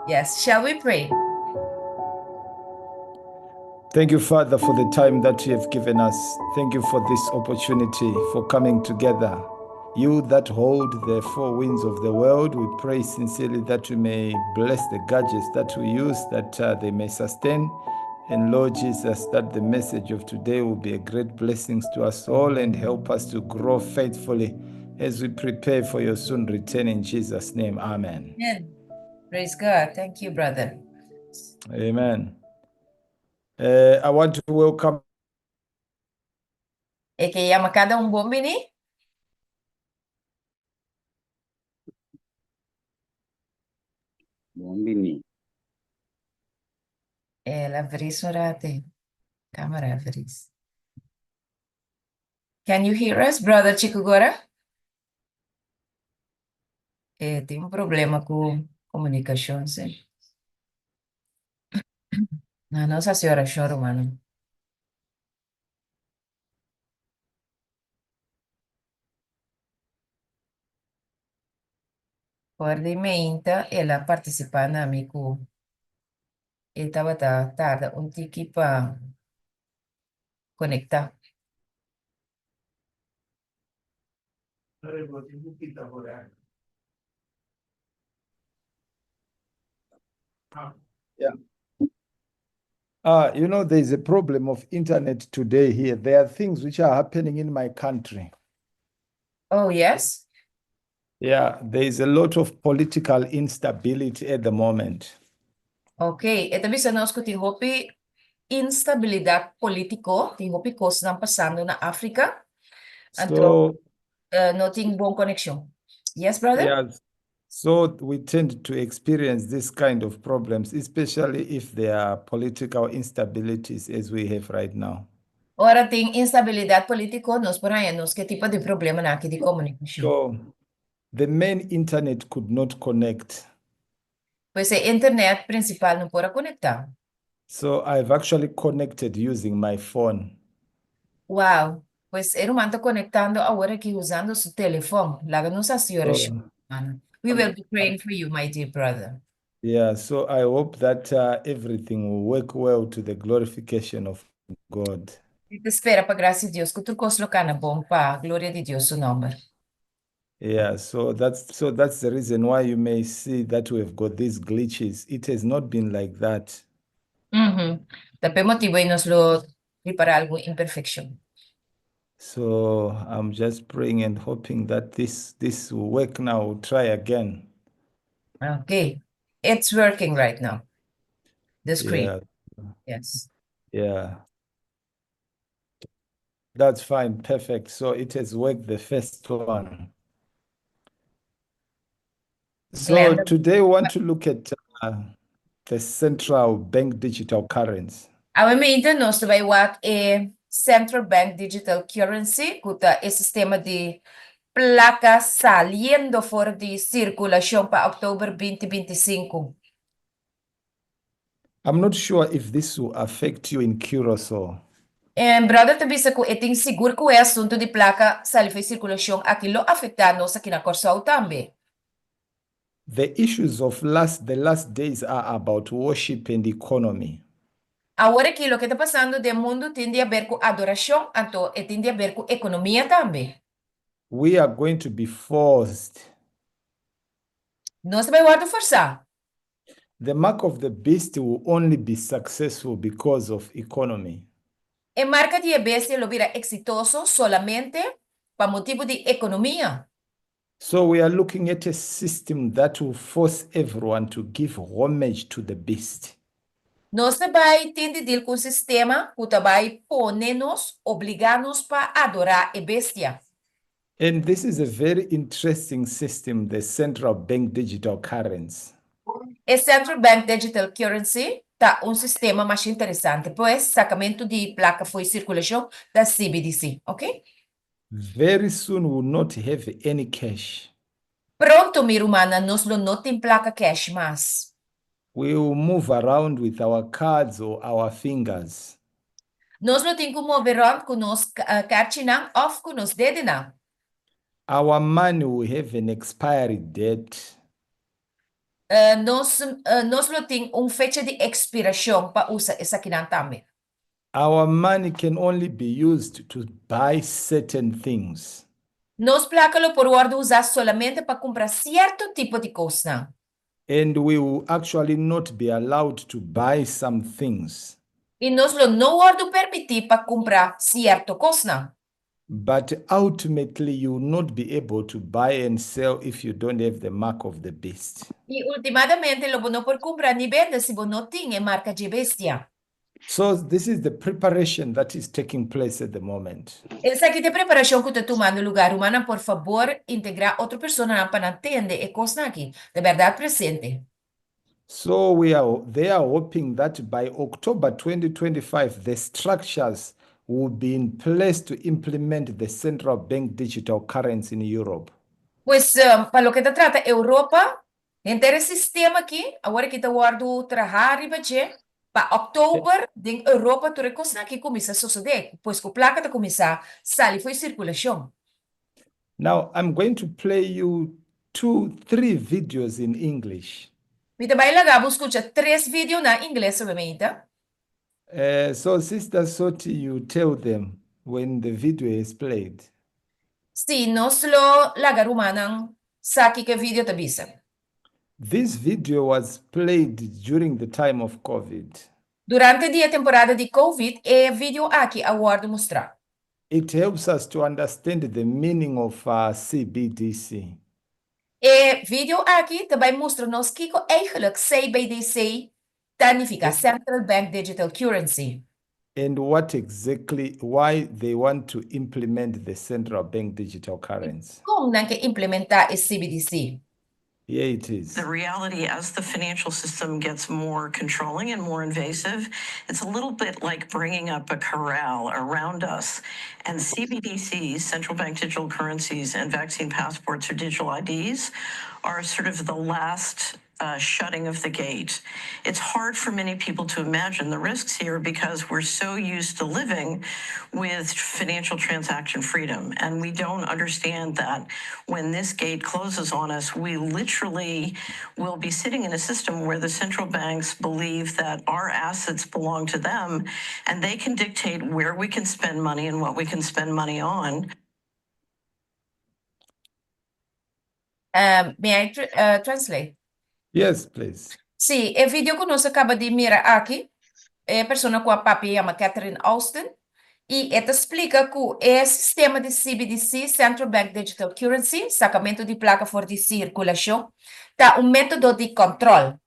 Yes, shall we pray? Thank you, Father, for the time that you have given us. Thank you for this opportunity for coming together. You that hold the four winds of the world, we pray sincerely that you may bless the gadgets that we use, that they may sustain. And Lord Jesus, that the message of today will be a great blessing to us all and help us to grow faithfully as we prepare for your soon return in Jesus' name. Amen. Amen. Praise God. Thank you, brother. Amen. I want to welcome E ke yama kada un bon bini. Bon bini. El a vries un rate. Camera a vries. Can you hear us, brother Chikugora? E tin un problema ku komunikashon, sí. Na nos hasi orashon, rumannan. For di meinta el a partisipá na mi ku e tabata tarda un tiki pa konektá. Yeah. There's a problem of internet today here. There are things which are happening in my country. Oh, yes? Yeah, there is a lot of political instability at the moment. Ok, e ta bisa nos ku tin hopi instabilidat polítiko, tin hopi kosnan pasando na Afrika. Anto, no tin bon konekshon. Yes, brother? Yeah, so we tend to experience this kind of problems, especially if there are political instabilities as we have right now. Ora tin instabilidat polítiko, nos por haña nos ku e tipo di problemanan aki di komunikashon. So the main internet could not connect. Pues e internet prinsipal no por a konektá. So I've actually connected using my phone. Wow! Pues e ruman ta konektando awor aki usando su telefòn. Laga nos hasi orashon, hermano. We will be praying for you, my dear brother. Yeah, so I hope that everything will work well to the glorification of God. Mi ta spera pa grasia di Dios ku tur kos lo kana bon pa gloria di Dios su nòmber. Yeah, so that's the reason why you may see that we've got these glitches. It has not been like that. Ta p'e motibu ei nos lo ripará algun imperfekshon. So I'm just praying and hoping that this will work now. We'll try again. Okay. It's working right now. The screen. Yeah. Yes. Yeah. That's fine. Perfect. So it has worked the first one. So Glenda. today we want to look at the central bank digital currency. Awe mainta nos ta bai wak e Central Bank Digital Currency, ku ta e sistema di plaka saliendo for di sirkulashon pa òktober 2025. I'm not sure if this will affect you in Curacao. E brother ta bisa ku e tin sigur ku e asuntu di plaka sali for di sirkulashon aki lo afektá nos aki na Kòrsou tambe. The issues of the last days are about worship and economy. Awor aki loke ta pasando den mundu tin di haber ku adorashon, anto e tin di haber ku ekonomia tambe. We are going to be forced. Nos ta bai wòrdu forsá. The mark of the beast will only be successful because of economy. E marka di e bestia lo bira eksitoso solamente pa motibu di ekonomia. So we are looking at a system that will force everyone to give homage to the beast. Nos ta bai tin di deal ku un sistema ku ta bai pone nos, obligá nos pa adorá e bestia. And this is a very interesting system, the central bank digital currency. E Central Bank Digital Currency ta un sistema masha interesante, pues sakamentu di plaka fo'i sirkulashon ta CBDC, ok? Very soon we will not have any cash. Pronto, mi rumannan, nos lo no tin plaka cash mas. We will move around with our cards or our fingers. Nos lo tin ku move rònt ku nos karchinan òf ku nos dedenan. Our money will have an expiry date. Nos nos lo tin un fecha di ekspirashon pa usa esakinan tambe. Our money can only be used to buy certain things. Nos plaka lo por wòrdu usá solamente pa kumpra sierto tipo di kosnan. And we will actually not be allowed to buy some things. I nos lo no wòrdu permití pa kumpra sierto kosnan. But ultimately you will not be able to buy and sell if you don't have the mark of the beast. I ultimadamente lo bo no por kumpra ni bende si bo no tin e marka dje bestia. So this is the preparation that is taking place at the moment. Esaki ta e preparashon ku ta tumando lugá. Rumannan, por fabor integrá otro personanan pa nan tende e kosnan aki ta bèrdat presente. So we are they are hoping that by October 2025 the structures will be in place to implement the central bank digital currency in Europe. Pues, pa loke ta trata Europa, henter e sistema aki awor aki ta wòrdu trahá riba dje pa òktober den Europa tur e kosnan aki kuminsá sosodé, pues ku plaka ta kuminsá sali for e sirkulashon. Now I'm going to play you two, three videos in English. Mi ta bai laga bo skucha tres video na ingles solamente. So Sister Soti, you tell them when the video is played. Sí, nos lo laga rumannan sa kiko e video ta bisa. This video was played during the time of Covid. Durante di e temporada di Covid e video aki a wòrdu mustrá. It helps us to understand the meaning of CBDC. E video aki ta bai mustra nos kiko eigenlijk CBDC ta nifiká, Central Bank Digital Currency. And what exactly, why they want to implement the central bank digital currency. Kon nan ke implementá e CBDC. Here it is. The reality as the financial system gets more controlling and more invasive, it's a little bit like bringing up a corral around us. And CBDCs, central bank digital currencies, and vaccine passports or digital IDs are sort of the last shutting of the gate. It's hard for many people to imagine the risks here because we're so used to living with financial transaction freedom. And we don't understand that when this gate closes on us, we literally will be sitting in a system where the central banks believe that our assets belong to them and they can dictate where we can spend money and what we can spend money on. May I translate? Yes, please. Sí, e video ku nos a kaba di mira aki, e persona ku a papia yama Catherine Austin i e ta splika ku e sistema di CBDC, Central Bank Digital Currency, sakamentu di plaka for di sirkulashon, ta un método di kòntròl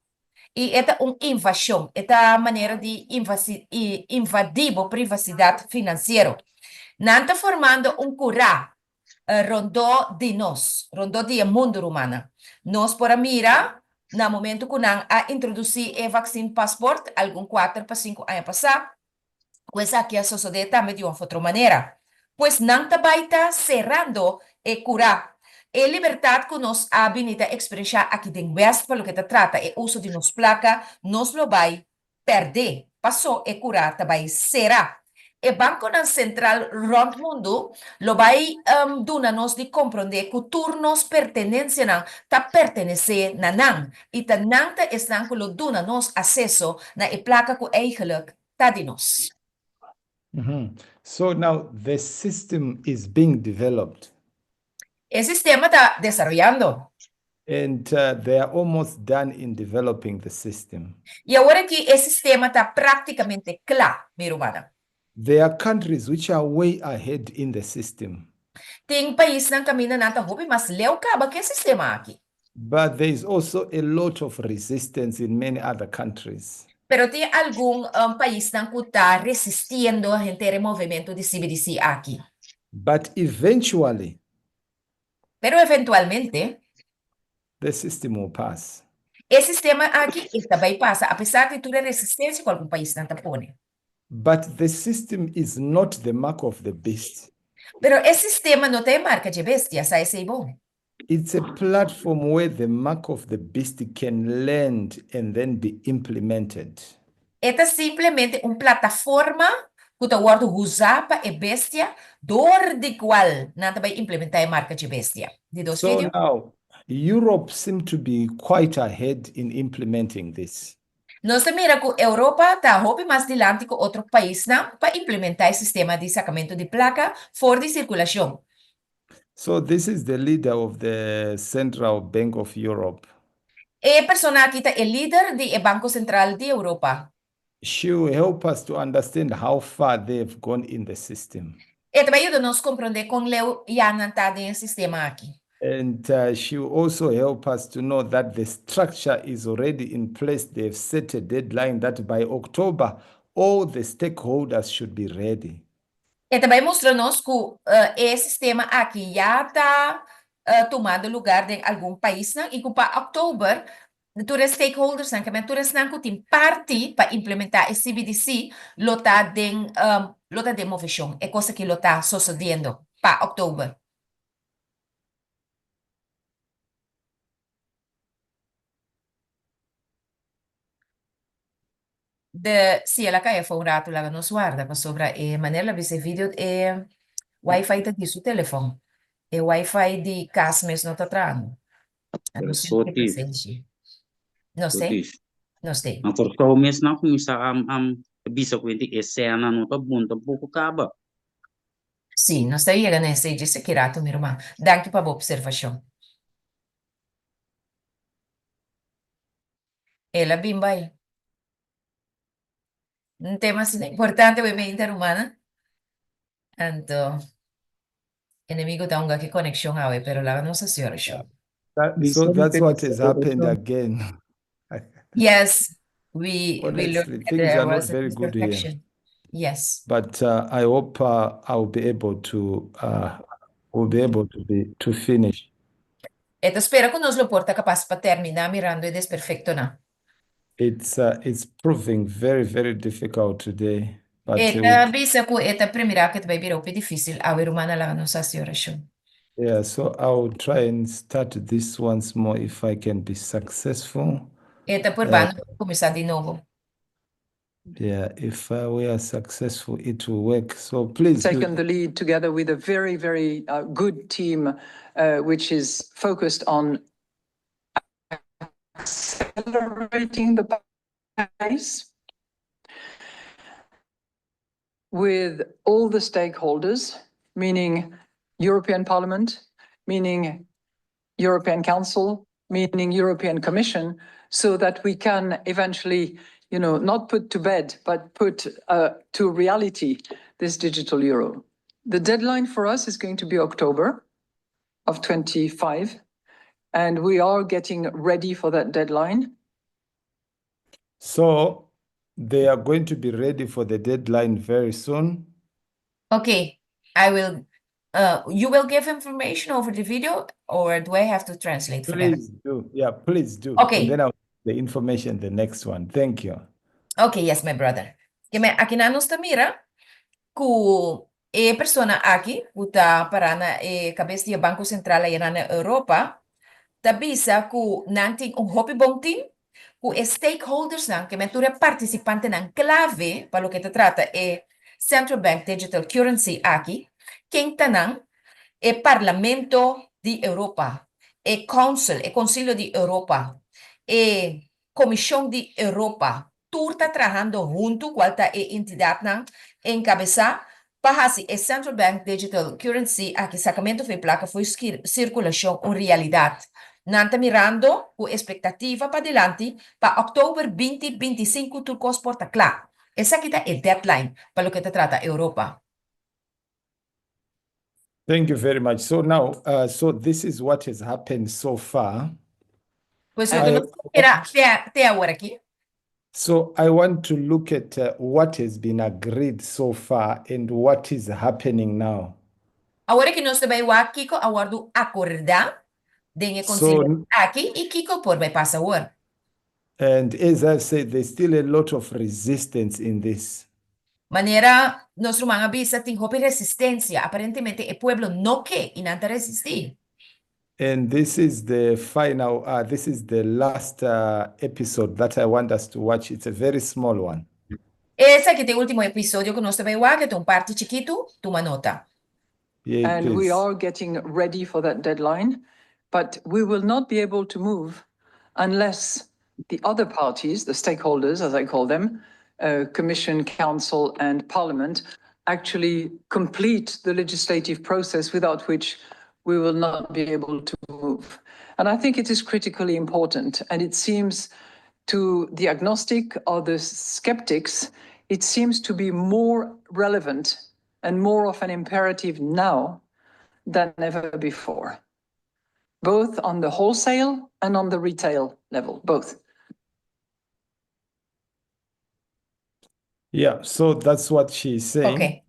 i e ta un invashon, e ta manera di invadí bo privasidat finansiero. Nan ta formando un kurá rondó di nos, rondó di e mundu rumannan. Nos por a mira na momentu ku nan a introdusí e vaccine passport algun kuater pa sinku aña pasá, ku esaki a sosodé tambe di un òf otro manera. Pues nan ta bai ta serando e kurá. E libertat ku nos a bini ta eksperenshá aki den West pa loke ta trata e uso di nos plaka, nos lo bai pèrdé, pasó e kurá ta bai será. E bankonan sentral rònt mundu lo bai duna nos di komprondé ku tur nos pertenensianan ta pertenesé na nan i ta nan ta esnan ku lo duna nos aseso na e plaka ku eigenlik ta di nos. So now the system is being developed. E sistema ta desaroyando. And they are almost done in developing the system. I awor aki e sistema ta práktikamente kla, mi rumannan. There are countries which are way ahead in the system. Tin paisnan kaminda nan ta hopi mas leu kaba ku e sistema aki. But there is also a lot of resistance in many other countries. Pero tin algun paisnan ku ta resistiendo henter e movementu di CBDC aki. But eventually. Pero eventualmente. The system will pass. E sistema aki e ta bai pasa apesar di tur e resistensia ku algun paisnan ta pone. But the system is not the mark of the beast. Pero e sistema no ta e marka dje bestia, sa esei bon. It's a platform where the mark of the beast can land and then be implemented. E ta simplemente un plataforma ku ta wòrdu usá pa e bestia, dor di kual nan ta bai implementá e marka dje bestia. Di dos So video. now, Europe seem to be quite ahead in implementing this. Nos ta mira ku Europa ta hopi mas dilanti ku otro paisnan pa implementá e sistema di sakamentu di plaka for di sirkulashon. So this is the leader of the Central Bank of Europe. E persona aki ta e lider di e Banko Sentral di Europa. She will help us to understand how far they have gone in the system. E ta bai yuda nos komprondé kon leu ya nan ta den e sistema aki. And she will also help us to know that the structure is already in place. They have set a deadline that by October, all the stakeholders should be ready. E ta bai mustra nos ku e sistema aki ya ta tumando lugar den algun paisnan i ku pa òktober tur e stakeholdersnan, ke men tur esnan ku tin parti pa implementá e CBDC lo ta den lo ta den moveshon. E kos aki lo ta sosodiendo pa òktober. De si el a kai afó un ratu laga nos warda pasobra e manera el a bisa e video e wifi ta di su telefòn. E wifi di kas mes no ta trahando. Pero Nos so tin ti, presenshi. No so sé, ti. no sé. Na Kòrsou mes nan kuminsá a a bisa ku hende e sèna no ta bon tampoko kaba. Sí, nos ta yega na esei djis aki ratu mi ruman. Danki pa bo opservashon. El a bin bai. Un tema asina importante bo mente rumannan. Anto enemigo ta hunga ki konekshon awe, pero laga nos hasi orashon. That, so that's what has happened again. Yes, we learned Honestly, that things there are not was a very good here. imperfection. Yes. But I hope I'll be able to will be able to be to finish. E ta spera ku nos lo por ta kapas pa terminá mirando e desperfektonan. It's proving very, very difficult today, but E ta bisa ku e ta primirá ku e ta bai bira hopi difísil awe, rumannan, laga nos hasi orashon. Yeah, so I'll try and start this once more if I can be successful. E ta purbando pa kuminsá di nobo. Yeah, if we are successful, it will work. So please do. Taken the lead together with a very, very good team, which is focused on accelerating the pace with all the stakeholders, meaning European Parliament, meaning European Council, meaning European Commission, so that we can eventually, not put to bed, but put to reality this digital euro. The deadline for us is going to be October of 2025, and we are getting ready for that deadline. So they are going to be ready for the deadline very soon. Okay, I will. You will give information over the video, or do I have to translate for that? Please do. Yeah, please do. Okay. And then I'll the information the next one. Thank you. Okay, yes, my brother. Ke men aki nan nos ta mira ku e persona aki ku ta pará na e kabes di e Banko Sentral ayera na Europa ta bisa ku nan tin un hopi bon team ku e stakeholdersnan, ke men tur e partisipantenan klave pa loke ta trata e Central Bank Digital Currency aki, ken ta nan? E Parlamento di Europa, e Council, e Konsilio di Europa, e Komishon di Europa, tur ta trahando huntu, kual ta e entidatnan enkabesá pa hasi e Central Bank Digital Currency aki, sakamentu for e plaka for sirkulashon, un realidat. Nan ta mirando ku espektativa padilanti pa òktober 2025 tur kos por ta kla. Esaki ta e deadline pa loke ta trata Europa. Thank you very much. So now, so this is what has happened so far. Pues loke nos a mira te awor aki. So I want to look at what has been agreed so far and what is happening now. Awor aki nos ta bai wak kiko a wòrdu akordá den e konsilio aki i kiko por bai pasa awor. And as I've said, there's still a lot of resistance in this. Manera nos ruman a bisa, tin hopi resistensia. Aparentemente e pueblo no ke i nan ta resistí. And this is the final, this is the last episode that I want us to watch. It's a very small one. Esaki ta e último episodio ku nos ta bai wak, e ta un parti chikitu, tuma nota. Yeah, And we please. Are getting ready for that deadline, but we will not be able to move unless the other parties, the stakeholders, as I call them, Commission, Council, and Parliament, actually complete the legislative process, without which we will not be able to move. And I think it is critically important. And it seems to the agnostic or the skeptics, it seems to be more relevant and more of an imperative now than ever before, both on the wholesale and on the retail level, both. Yeah, so that's what she's saying. Okay,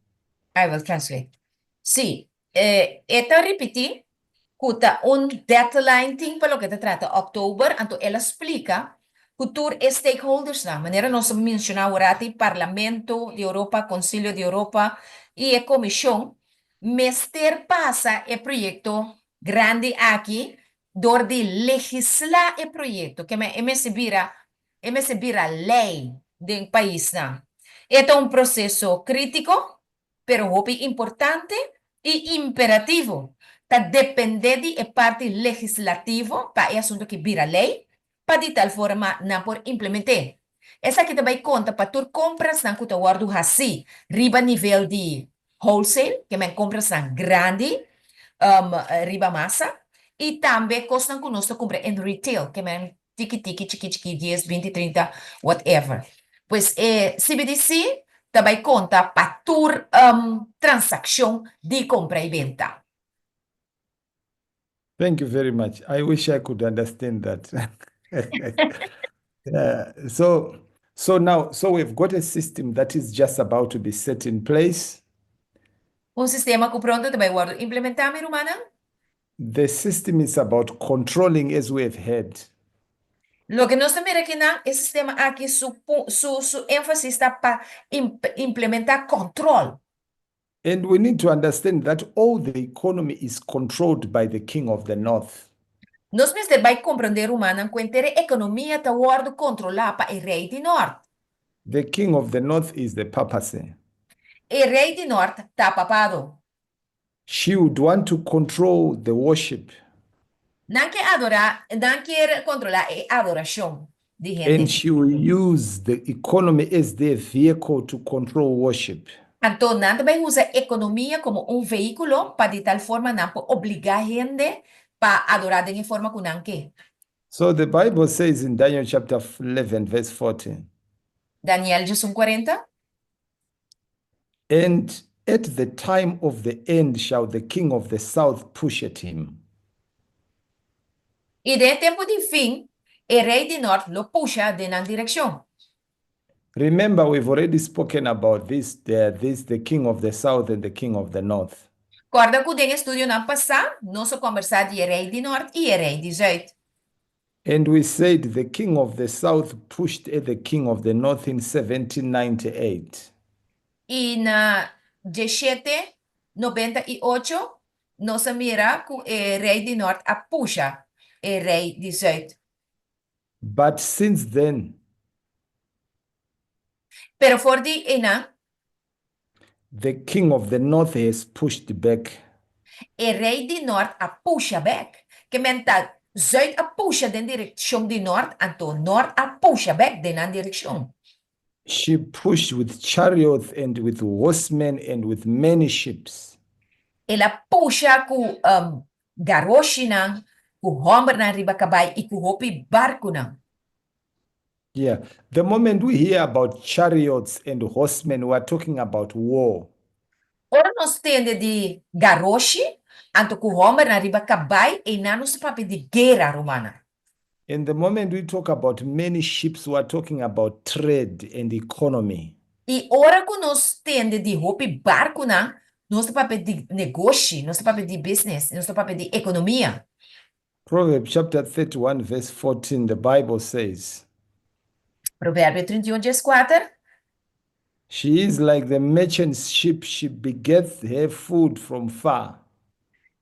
I will translate. Sí, e ta ripití ku ta un deadline tin pa loke ta trata òktober, anto el a splika ku tur e stakeholders nan, manera nos a menshoná awor, Parlamento di Europa, Konsilio di Europa i e Komishon, mester pasa e proyekto grandi aki dor di legislá e proyekto, ku e mester bira lei den paisnan. E ta un proseso krítiko, pero hopi importante i imperativo. Ta dependé di e parti legislativo pa e asuntu aki bira lei, pa di tal forma nan por implementá. Esaki tambe konta pa tur kompranan ku ta wòrdu hasí, riba nivel di wholesale, ke men kompranan grandi, riba masa, i tambe kosnan ku nos ta kumpra in retail, ke men tiki tiki, chiki chiki, 10, 20, 30, whatever. Pues CBDC tambe konta pa tur transakshon di kompra i benta. Thank you very much. I wish I could understand that. So now, so we've got a system that is just about to be set in place. Un sistema ku pronto tambe ta implementá, mi ruman. The system is about controlling, as we have heard. Loke nos ta mira akinan, e sistema aki, su énfasis ta pa implementá kontròl. And we need to understand that all the economy is controlled by the king of the north. Nos mester bai komprondé, ruman, ku henter ekonomia ta wòrdu kontrolá pa e rei di nort. The king of the north is the papacy. E rei di nort ta papado. She would want to control the worship. Nan ke adorá, nan ke kontrolá e adorashon di hende. And she will use the economy as their vehicle to control worship. Anto, nan ta bai usa ekonomia komo un vehíkulo pa di tal forma nan por obligá hende pa adorá di forma ku nan ke. So the Bible says in Daniel chapter 11, verse 14, Daniel 1:40. "And at the time of the end shall the king of the south push at him." I den tempu di fin, e rei di nort lo pusha den nan direkshon. Remember, we've already spoken about this, there, this, the king of the south and the king of the north. Kòrda ku den estudionan pasá, nos a kombersá di rei di nort i rei di zùit. And we said the king of the south pushed at the king of the north in 1798. I na 1798, nos a mira ku e rei di nort a pusha e rei di zùit. But since then, Pero for di einan, the king of the north has pushed back. E rei di nort a pusha bèk. Ke men ta zùit a pusha den direkshon di nort, anto nort a pusha bèk den nan direkshon. She pushed with chariots and with horsemen and with many ships. El a pusha ku garoshinan, ku hòmbernan riba kabai i ku hopi barkunan. Yeah. The moment we hear about chariots and horsemen, we are talking about war. Ora nos tende di garoshi, anto ku hòmbernan riba kabai, einan nos ta papia di guera, ruman. And the moment we talk about many ships, we are talking about trade and economy. I ora ku nos tende di hopi barkunan, nos ta papia di negoshi, nos ta papia di business, nos ta papia di ekonomia. Proverbs chapter 31, verse 14, the Bible says, Proverbio 31, 4. "She is like the merchant ship, she begetteth her food from far."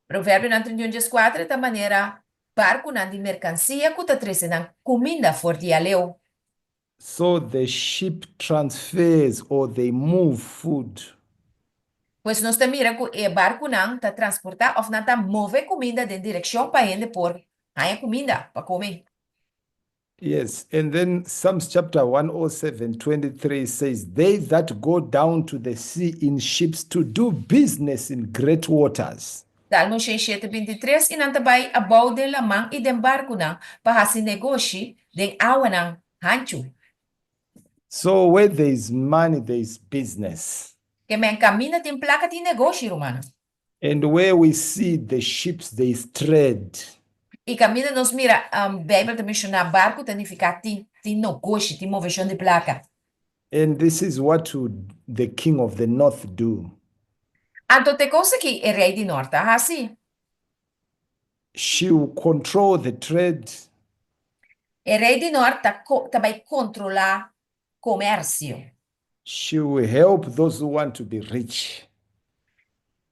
Proverbio 31, 4, ta manera barkunan di merkansia ku ta trese nan kuminda for di aleu. So the ship transfers or they move food. Pues nos ta mira ku e barkunan ta transportá òf nan ta move kuminda den direkshon pa hende por haña kuminda pa kome. Yes, and then Psalms chapter 107, 23 says, They that go down to the sea in ships to do business in great waters. Salmo 67, 23, I nan ta bai abou den laman i den barkunan pa hasi negoshi den awanan hanchu. So where there is money, there is business. Ke men kaminda tin plaka tin negoshi, rumannan. And where we see the ships, there is trade. I kaminda nos mira, Beibel ta menshoná barku ta nifiká tin tin nogoshi, tin moveshon di plaka. And this is what would the king of the north do. Anto te kos aki e rei di nort a hasi. She will control the trade. E rei di nort ta ta bai kontrolá komersio. She will help those who want to be rich.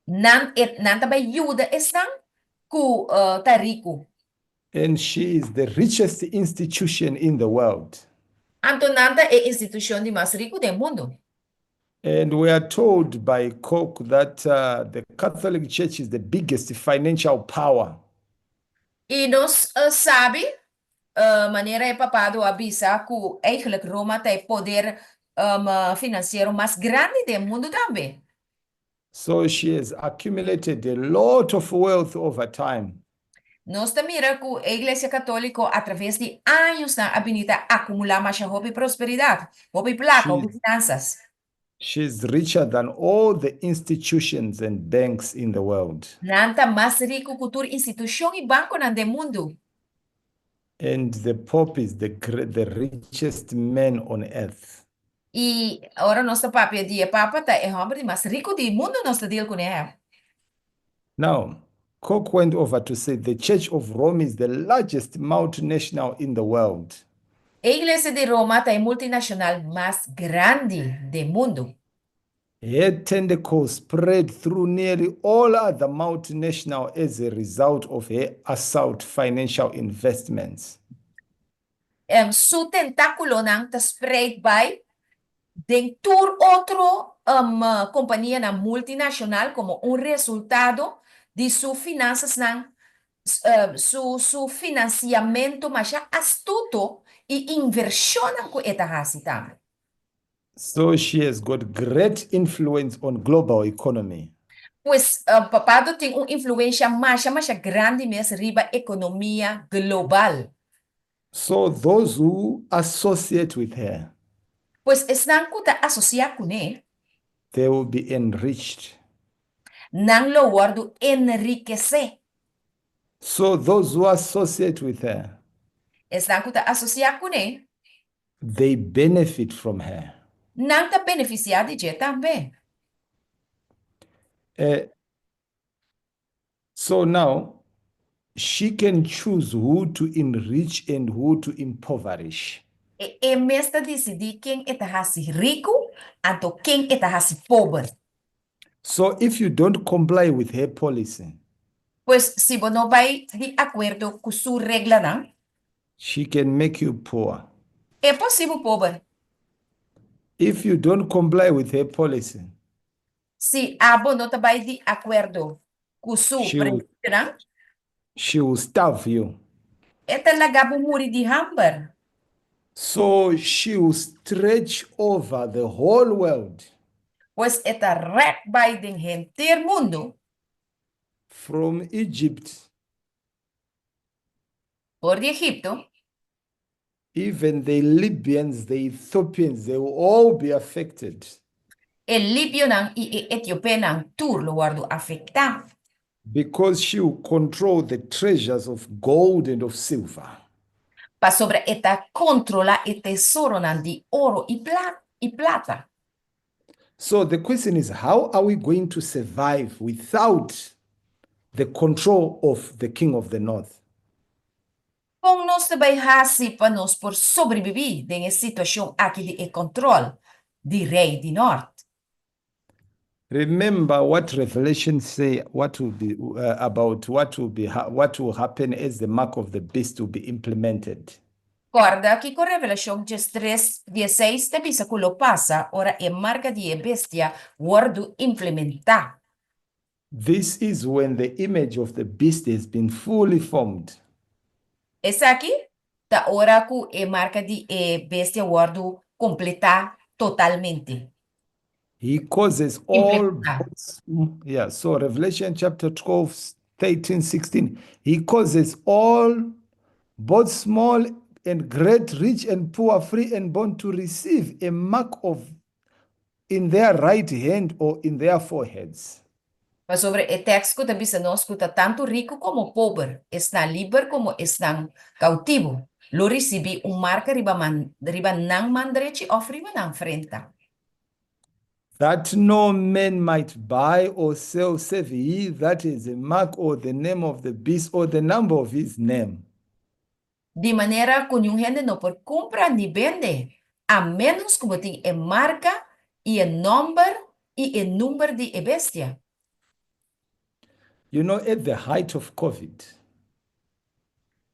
Nan e nan ta bai yuda esnan ku ta riku. And she is the richest institution in the world. Anto nan ta e institushon di mas riku den mundu. And we are told by Koch that the Catholic Church is the biggest financial power. I nos sabi, manera e papado a bisa, ku eigenlijk Roma ta e poder finansiero mas grandi den mundu tambe. So she has accumulated a lot of wealth over time. Nos ta mira ku e Iglesia Katóliko atraves di añosnan a bini ta akumulá masha hopi prosperidat, hopi plaka, hopi finansas. She's richer than all the institutions and banks in the world. Nan ta mas riku ku tur institushon i bankonan den mundu. And the Pope is the the richest man on earth. I ora nos ta papia di e Papa ta e hòmber di mas riku di mundu nos ta deal kuné. Now, Koch went over to say the Church of Rome is the largest multinational in the world. E Iglesia di Roma ta e multinashonal mas grandi den mundu. Her tentacles spread through nearly all other multinational as a result of her assault financial investments. Su tentákulonan ta spreid bai den tur otro kompanianan multinashonal komo un resultado di su finansasnan, su su finansiamentu masha astuto i invershonnan ku e ta hasi tambe. So she has got great influence on global economy. Pues Papado tin un influensha masha masha grandi mes riba ekonomia global. So those who associate with her. Pues esnan ku ta asosiá kuné. They will be enriched. Nan lo wòrdu enrikesé. So those who associate with her. Esnan ku ta asosiá kuné. They benefit from her. Nan ta benefisiá di dje tambe. Eh, so now she can choose who to enrich and who to impoverish. E e mes ta disidí ken e ta hasi riku anto ken e ta hasi pober. So if you don't comply with her policy. Pues si bo no bai di akuerdo ku su reglanan. She can make you poor. E por hasi bo pober. If you don't comply with her policy. Si abo no ta bai di akuerdo ku su prinsipionan. She will starve you. E ta laga bo muri di hamber. So she will stretch over the whole world. Pues e ta rèk bai den henter mundu. From Egypt. For di Egipto. Even the Libyans, the Ethiopians, they will all be affected. E libionan i e etiopenan tur lo wòrdu afektá. Because she will control the treasures of gold and of silver. Pasobra e ta kontrolá e tesoronan di oro i i plata. So the question is, how are we going to survive without the control of the king of the north? Kon nos ta bai hasi pa nos por sobrebibí den e situashon aki di e kòntròl di rei di nòrt? Remember what Revelation say what will be about what will be what will happen as the mark of the beast will be implemented. Kòrda kiko Revelashon 13, 16 ta bisa ku lo pasa ora e marka di e bestia wòrdu implementá. This is when the image of the beast has been fully formed. Esaki ta ora ku e marka di e bestia wòrdu kompletá totalmente. He causes all Implementá. Yeah, so Revelation chapter 12, 13, 16. He causes all, both small and great, rich and poor, free and bond, to receive a mark of in their right hand or in their foreheads. Pasobra e teksto ta bisa nos ku ta tantu riku komo pober, esnan liber komo esnan koutivo, lo risibí un marka riba man, riba nan man drechi òf riba nan frenta. That no man might buy or sell save he that has a mark or the name of the beast or the number of his name. Di manera ku ningun hende no por kumpra ni bende, a ménos ku bo tin e marka i e nòmber i e number di e bestia. At the height of COVID,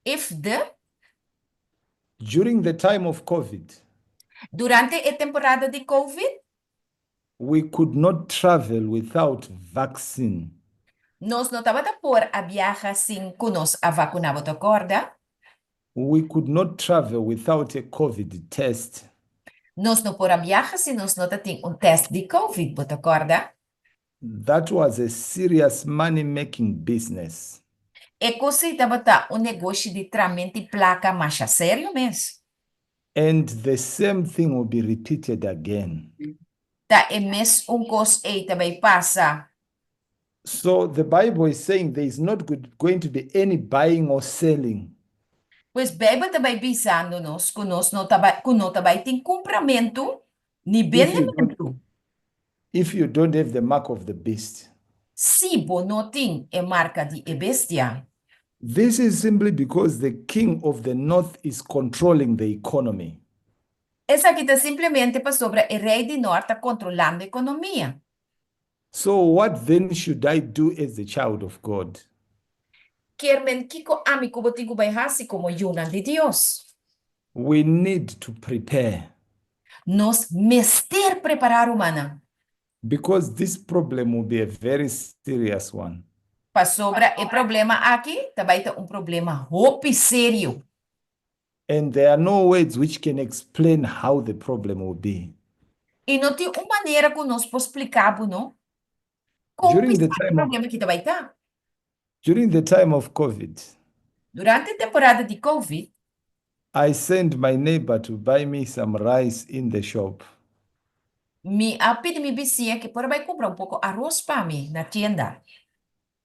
If the during the time of COVID, Durante e temporada di COVID, we could not travel without vaccine. Nos no tabata por a biaha sin ku nos a vakuná, bo ta kòrda? We could not travel without a COVID test. Nos no por a biaha si nos no tin un tèst di COVID, bo ta kòrda? That was a serious money making business. E kos ei tabata un negoshi di trahamento plaka masha serio mes. And the same thing will be repeated again. Ta e mesun kos ei ta bai pasa. So the Bible is saying there is not going to be any buying or selling. Pues Beibel ta bai bisando nos ku nos no ta bai, ku no ta bai tin kumpramentu ni bendementu. If you don't have the mark of the beast. Si bo no tin e marka di e bestia. This is simply because the king of the north is controlling the economy. Esaki ta simplemente pasobra e rei di nort ta kontrolando ekonomia. So what then should I do as the child of God? Ke men kiko ami ku bo tin ku bai hasi komo yu di Dios? We need to prepare Nos mester prepará, rumannan. Because this problem will be a very serious one. Pasobra e problema aki ta bai ta un problema hopi serio. And there are no words which can explain how the problem will be. I no tin un manera ku nos por splika, no? Kon During the e problema aki ta bai ta? During the time of COVID, Durante e temporada di COVID, I sent my neighbor to buy me some rice in the shop. Mi a pidi mi bisiña ku por bai kumpra un poko aros pa mi na tienda.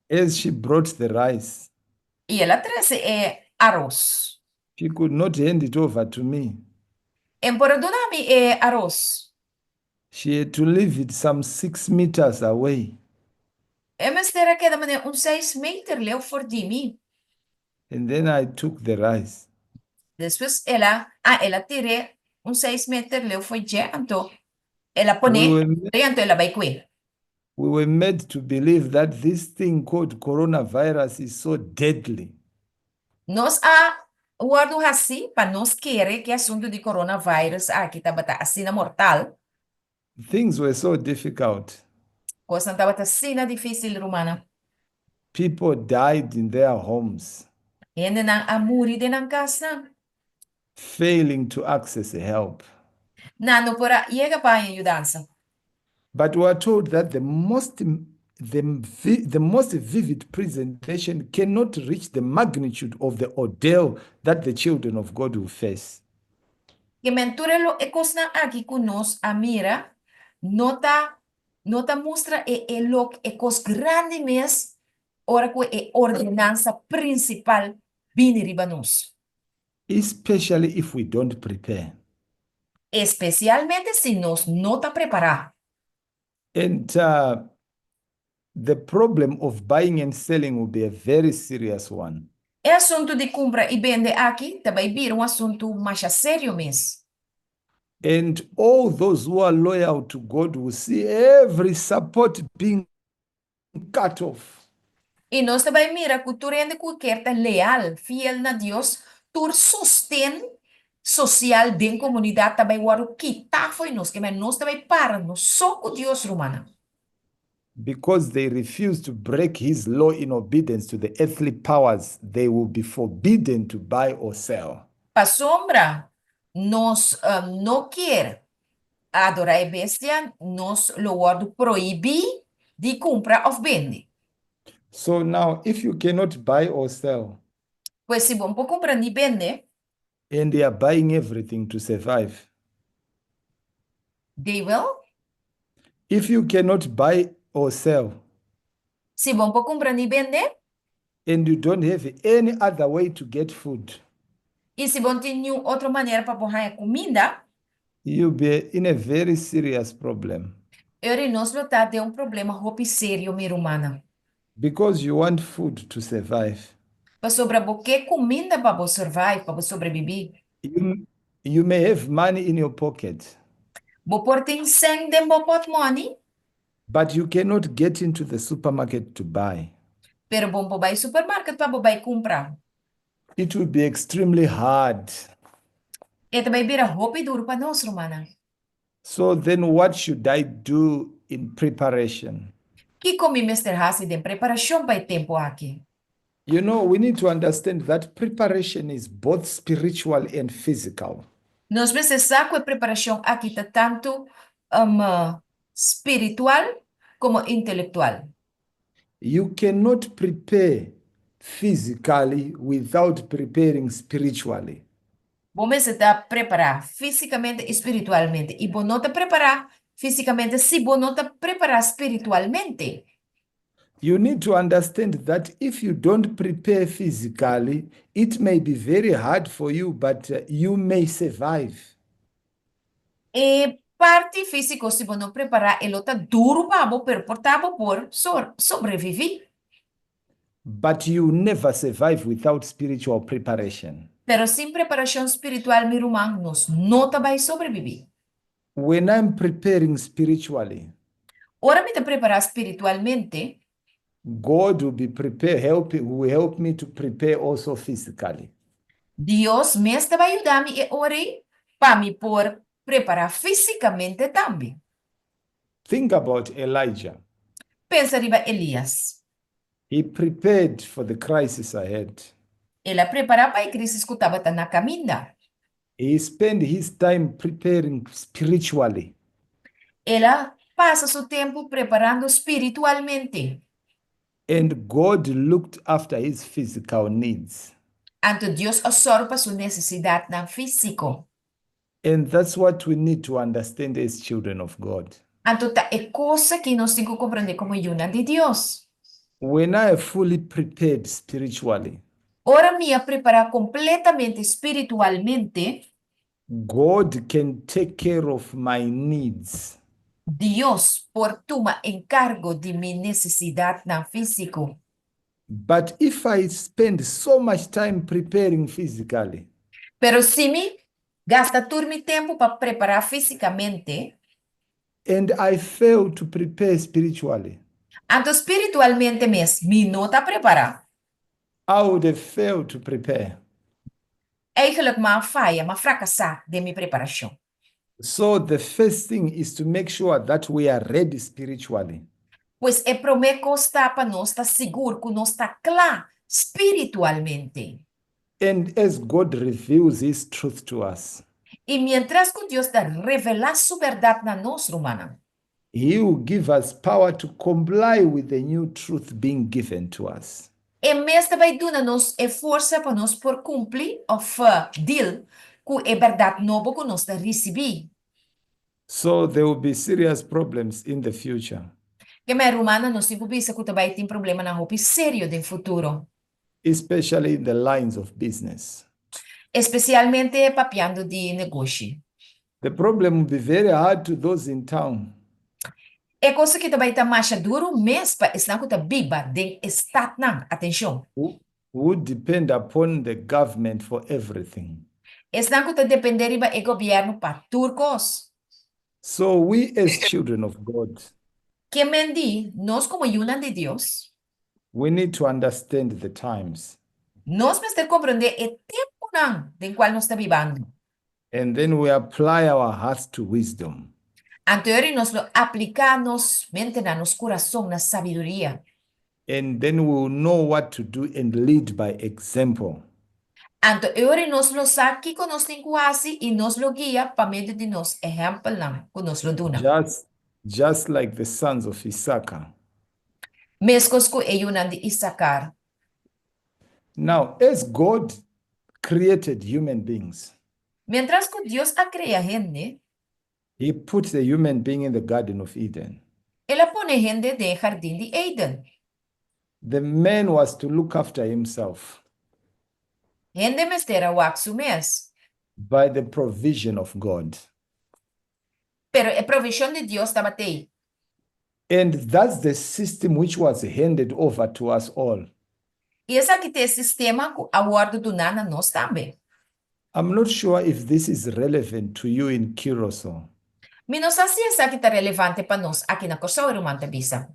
As she brought the rice, I el a trese e aros. She could not hand it over to me. E n' por a duna mi e aros. She had to leave it some 6 meters away. E mester a keda manera un 6 meter leu for di mi. And then I took the rice. Despues el a tir'é un 6 meter leu for dje, anto el a pone, anto el a bai kue. We were made to believe that this thing called coronavirus is so deadly. Nos a wòrdu hasí pa nos kere ku e asuntu di coronavirus aki tabata asina mortal. Things were so difficult. Kosnan tabata asina difísil, rumannan. People died in their homes, Hendenan a muri den nan kas. Failing to access help. Nan no por a yega pa yudansa. But we are told that the most vivid presentation cannot reach the magnitude of the ordeal that the children of God will face. Ke men tur e kosnan aki ku nos a mira, no ta mustra e lo e kos grandi mes, ora ku e ordenansa prinsipal bini riba nos. Especially if we don't prepare. Espesialmente si nos no ta prepará. And the problem of buying and selling will be a very serious one. E asuntu di kumpra i bende aki ta bai bira un asuntu mas serio mes. And all those who are loyal to God will see every support being cut off. I nos ta bai mira ku tur hende ku ta leal, fiel na Dios, tur sosten. sosial den komunidat ta bai wòrdu kitá fo'i nos, ke men nos ta bai para nos so ku Dios, rumannan. Because they refuse to break his law in obedience to the earthly powers, they will be forbidden to buy or sell. Pasobra nos no kier adorá e bestia, nos lo wòrdu prohibí di kumpra òf bende. So now, if you cannot buy or sell, Pues si bo no por kumpra ni bende, and they are buying everything to survive. They will? If you cannot buy or sell, Si bo no por kumpra ni bende, and you don't have any other way to get food, i si bo no tin niun otro manera pa bo haña kuminda, you'll be in a very serious problem. Eri nos lo ta den un problema hopi serio, mi rumannan. Because you want food to survive. Pasobra bo ke kuminda pa bo survive, pa bo sobrebibí. You may have money in your pocket. Bo por tin sèn den bo pòtmòni. But you cannot get into the supermarket to buy. Pero bo no por bai supermarket pa bo bai kumpra. It will be extremely hard. E ta bai bira hopi duru pa nos, rumannan. So then what should I do in preparation? Kiko mi mester hasi den preparashon pa e tempu aki? We need to understand that preparation is both spiritual and physical. Nos mester sa ku e preparashon aki ta tantu spiritual komo intelektual. You cannot prepare physically without preparing spiritually. Bo mester ta prepará físikamente i spiritualmente, i bo no ta prepará físikamente si bo no ta prepará spiritualmente. You need to understand that if you don't prepare physically, it may be very hard for you, but you may survive. E parti físiko, si bo no prepará, e lo ta duru pa bo, pero por ta bo por sobreviví. But you never survive without spiritual preparation. Pero sin preparashon spiritual, mi ruman, nos no ta bai sobrebibí. When I'm preparing spiritually, Ora mi ta prepará spiritualmente, God will be prepare, help, will help me to prepare also physically. Dios mes ta bai yuda mi e ora ei pa mi por prepará físikamente tambe. Think about Elijah. Pensa riba Elias. He prepared for the crisis ahead. El a prepará pa e krísis ku tabata na kaminda. He spent his time preparing spiritually. El a pasa su tempu preparando spiritualmente. And God looked after his physical needs. Anto Dios a sòru pa su nesesidatnan físiko. And that's what we need to understand as children of God. Anto ta e kos aki nos tin ku komprendé komo yunan di Dios. When I have fully prepared spiritually, Ora mi a prepará kompletamente spiritualmente, God can take care of my needs. Dios por tuma enkargo di mi nesesidatnan físiko. But if I spend so much time preparing physically, Pero si mi gasta tur mi tempu pa prepará físikamente, and I fail to prepare spiritually, anto spiritualmente mes mi no ta prepará, I would have failed to prepare. Eigenlijk m'a faya, m'a frakasá den mi preparashon. So the first thing is to make sure that we are ready spiritually. Pues e promé kos ta pa nos ta sigur ku nos ta kla spiritualmente. And as God reveals his truth to us, I miéntras ku Dios ta revelá su bèrdat na nos, rumannan, he will give us power to comply with the new truth being given to us. E mes ta bai duna nos e forsa pa nos por kumpli òf deal ku e bèrdat nobo ku nos ta risibí. So there will be serious problems in the future. Ke men, rumannan, nos tin ku bisa ku ta bai tin problemanan hopi serio den futuro. Especially in the lines of business. Espesialmente papiando di negoshi. The problem will be very hard to those in town. E kos aki ta bai ta masha duru mes pa esnan ku ta biba den e statnan. Atenshon! Who depend upon the government for everything. Esnan ku ta dependé riba e gobièrnu pa tur kos. So we as children of God, Ke men di, nos komo yunan di Dios, we need to understand the times. Nos mester komprendé e tempunan den kual nos ta bibando. And then we apply our hearts to wisdom. Anto e ora nos lo apliká nos mente na nos kurason na sabiduria. And then we will know what to do and lead by example. Anto e ora nos lo sa kiko nos tin ku hasi i nos lo guia pa medio di nos ehèmpelnan ku nos lo duna. Just like the sons of Issachar. Meskos ku e yunan di Isakar. Now, as God created human beings, Miéntras ku Dios a krea hende, He put the human being in the Garden of Eden. El a pone hende den e Hardin di Eden. The man was to look after himself. Hende mester a wak su mes. By the provision of God. Pero e provishon di Dios tabat'ei. And that's the system which was handed over to us all. I esaki ta e sistema ku a wòrdu duná na nos tambe. I'm not sure if this is relevant to you in Curaçao. Mi no sa si esaki ta relevante pa nos aki na Kòrsou, e ruman ta bisa.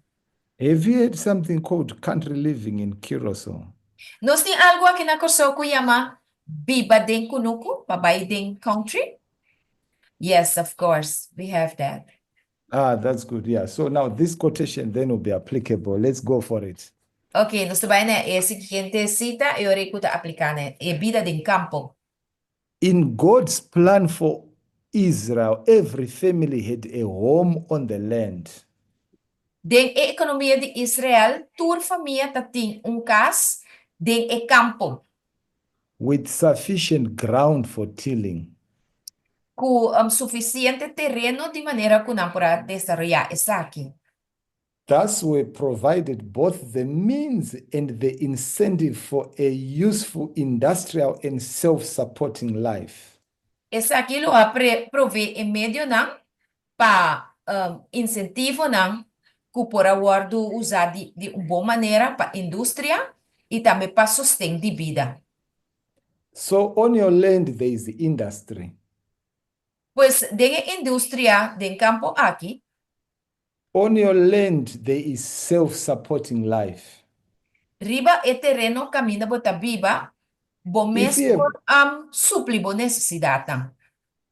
Have you heard something called country living in Curaçao? Nos tin algu aki na Kòrsou ku yama biba den kunuku, pa bai den country? Yes, of course, we have that. Ah, that's good. Yeah. So now this quotation then will be applicable. Let's go for it. Ok, nos ta bai na e siguiente sita e ora ku ta apliká na e bida den kampo. In God's plan for Israel, every family had a home on the land. Den e ekonomia di Israel, tur famia ta tin un kas den e kampo. With sufficient ground for tilling. Ku sufisiente tereno di manera ku nan por a desaroyá esaki. Thus were provided both the means and the incentive for a useful industrial and self-supporting life. Esaki lo a proveé e medionan pa insentivonan ku por a wòrdu usá di un bon manera pa industria i tambe pa sosten di bida. So on your land there is industry. Pues den e industria den kampo aki. On your land there is self-supporting life. Riba e tereno kaminda bo ta biba, bo mes por supli bo nesesidatnan.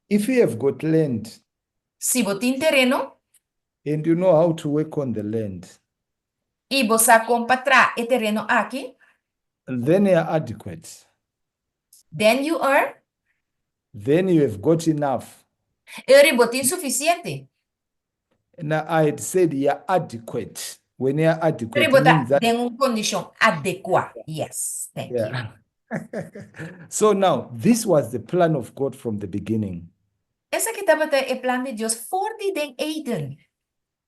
If you have got land. Si bo tin tereno. And you know how to work on the land. I bo sa kon pa traha e tereno aki. Then you are adequate. Then you are. Then you have got enough. E ora bo tin sufisiente. Now I had said you are adequate. When you are adequate, Pero bo ta means that den un kondishon adekuá. Yes, thank you. Yeah. So now, this was the plan of God from the beginning. Esaki tabata e plan di Dios for di den Eden.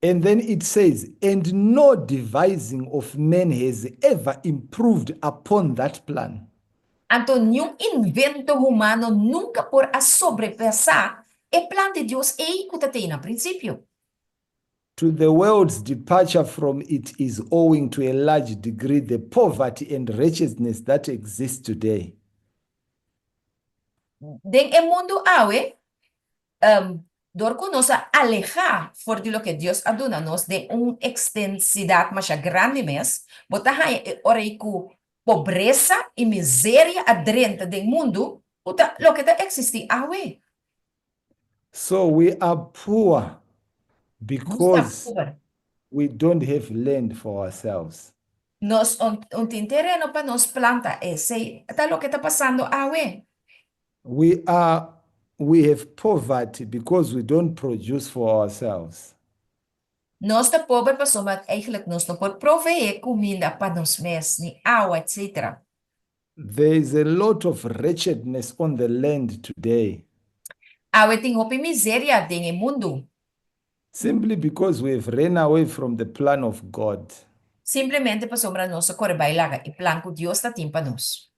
And then it says, and no devising of man has ever improved upon that plan. Anto niun invento humano nunka por a sobrepasá e plan di Dios ei ku ta tei na prinsipio. To the world's departure from it is owing to a large degree the poverty and wretchedness that exist today. Den e mundu awe, dor ku nos a alehá for di loke Dios a duna nos den un ekstensidat masha grandi mes, bo ta haña e ora ei ku pobresa i miseria a drenta den mundu ku ta loke ta eksistí awe. So we are poor Nos ta because pober. we don't have land for ourselves. Nos un tin tereno pa nos planta. Esei ta loke ta pasando awe. We are we have poverty because we don't produce for ourselves. Nos ta pober pasobra eigenlijk nos no por proveé kuminda pa nos mes, ni awa, etcetera. There is a lot of wretchedness on the land today. Awe tin hopi miseria den e mundu. Simply because we have ran away from the plan of God. Simplemente pasobra nos a kore bai laga e plan ku Dios ta tin pa nos.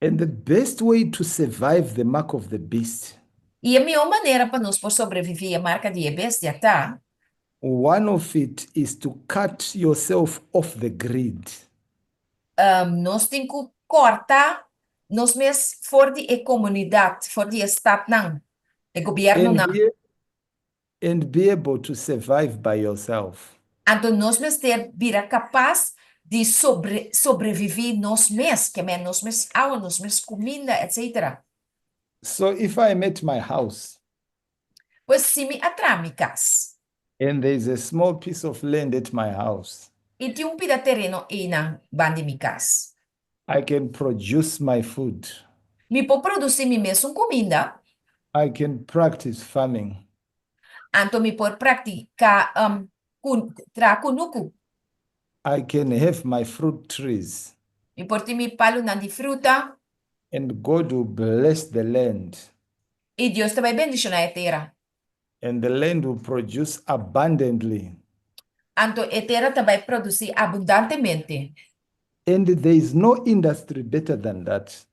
And the best way to survive the mark of the beast. I e mihó manera pa nos por sobreviví e marka di e bestia ta. One of it is to cut yourself off the grid. Nos tin ku kòrta nos mes for di e komunidat, for di e statnan, e gobièrnunan. And be able to survive by yourself. Anto nos mester bira kapas di sobreviví nos mes, ke men nos mes awa, nos mes kuminda, etcetera. So if I'm at my house Pues si mi a traha mi kas and there is a small piece of land at my house, i tin un pida tereno einan band'i mi kas, I can produce my food. Mi por produsí mi mesun kuminda. I can practice farming. Anto mi por praktiká traha kunuku. I can have my fruit trees. Mi por tin mi palunan di fruta. And God will bless the land. I Dios ta bai bendishoná e tera. And the land will produce abundantly. Anto e tera ta bai produsí abundantemente. And there is no industry better than that.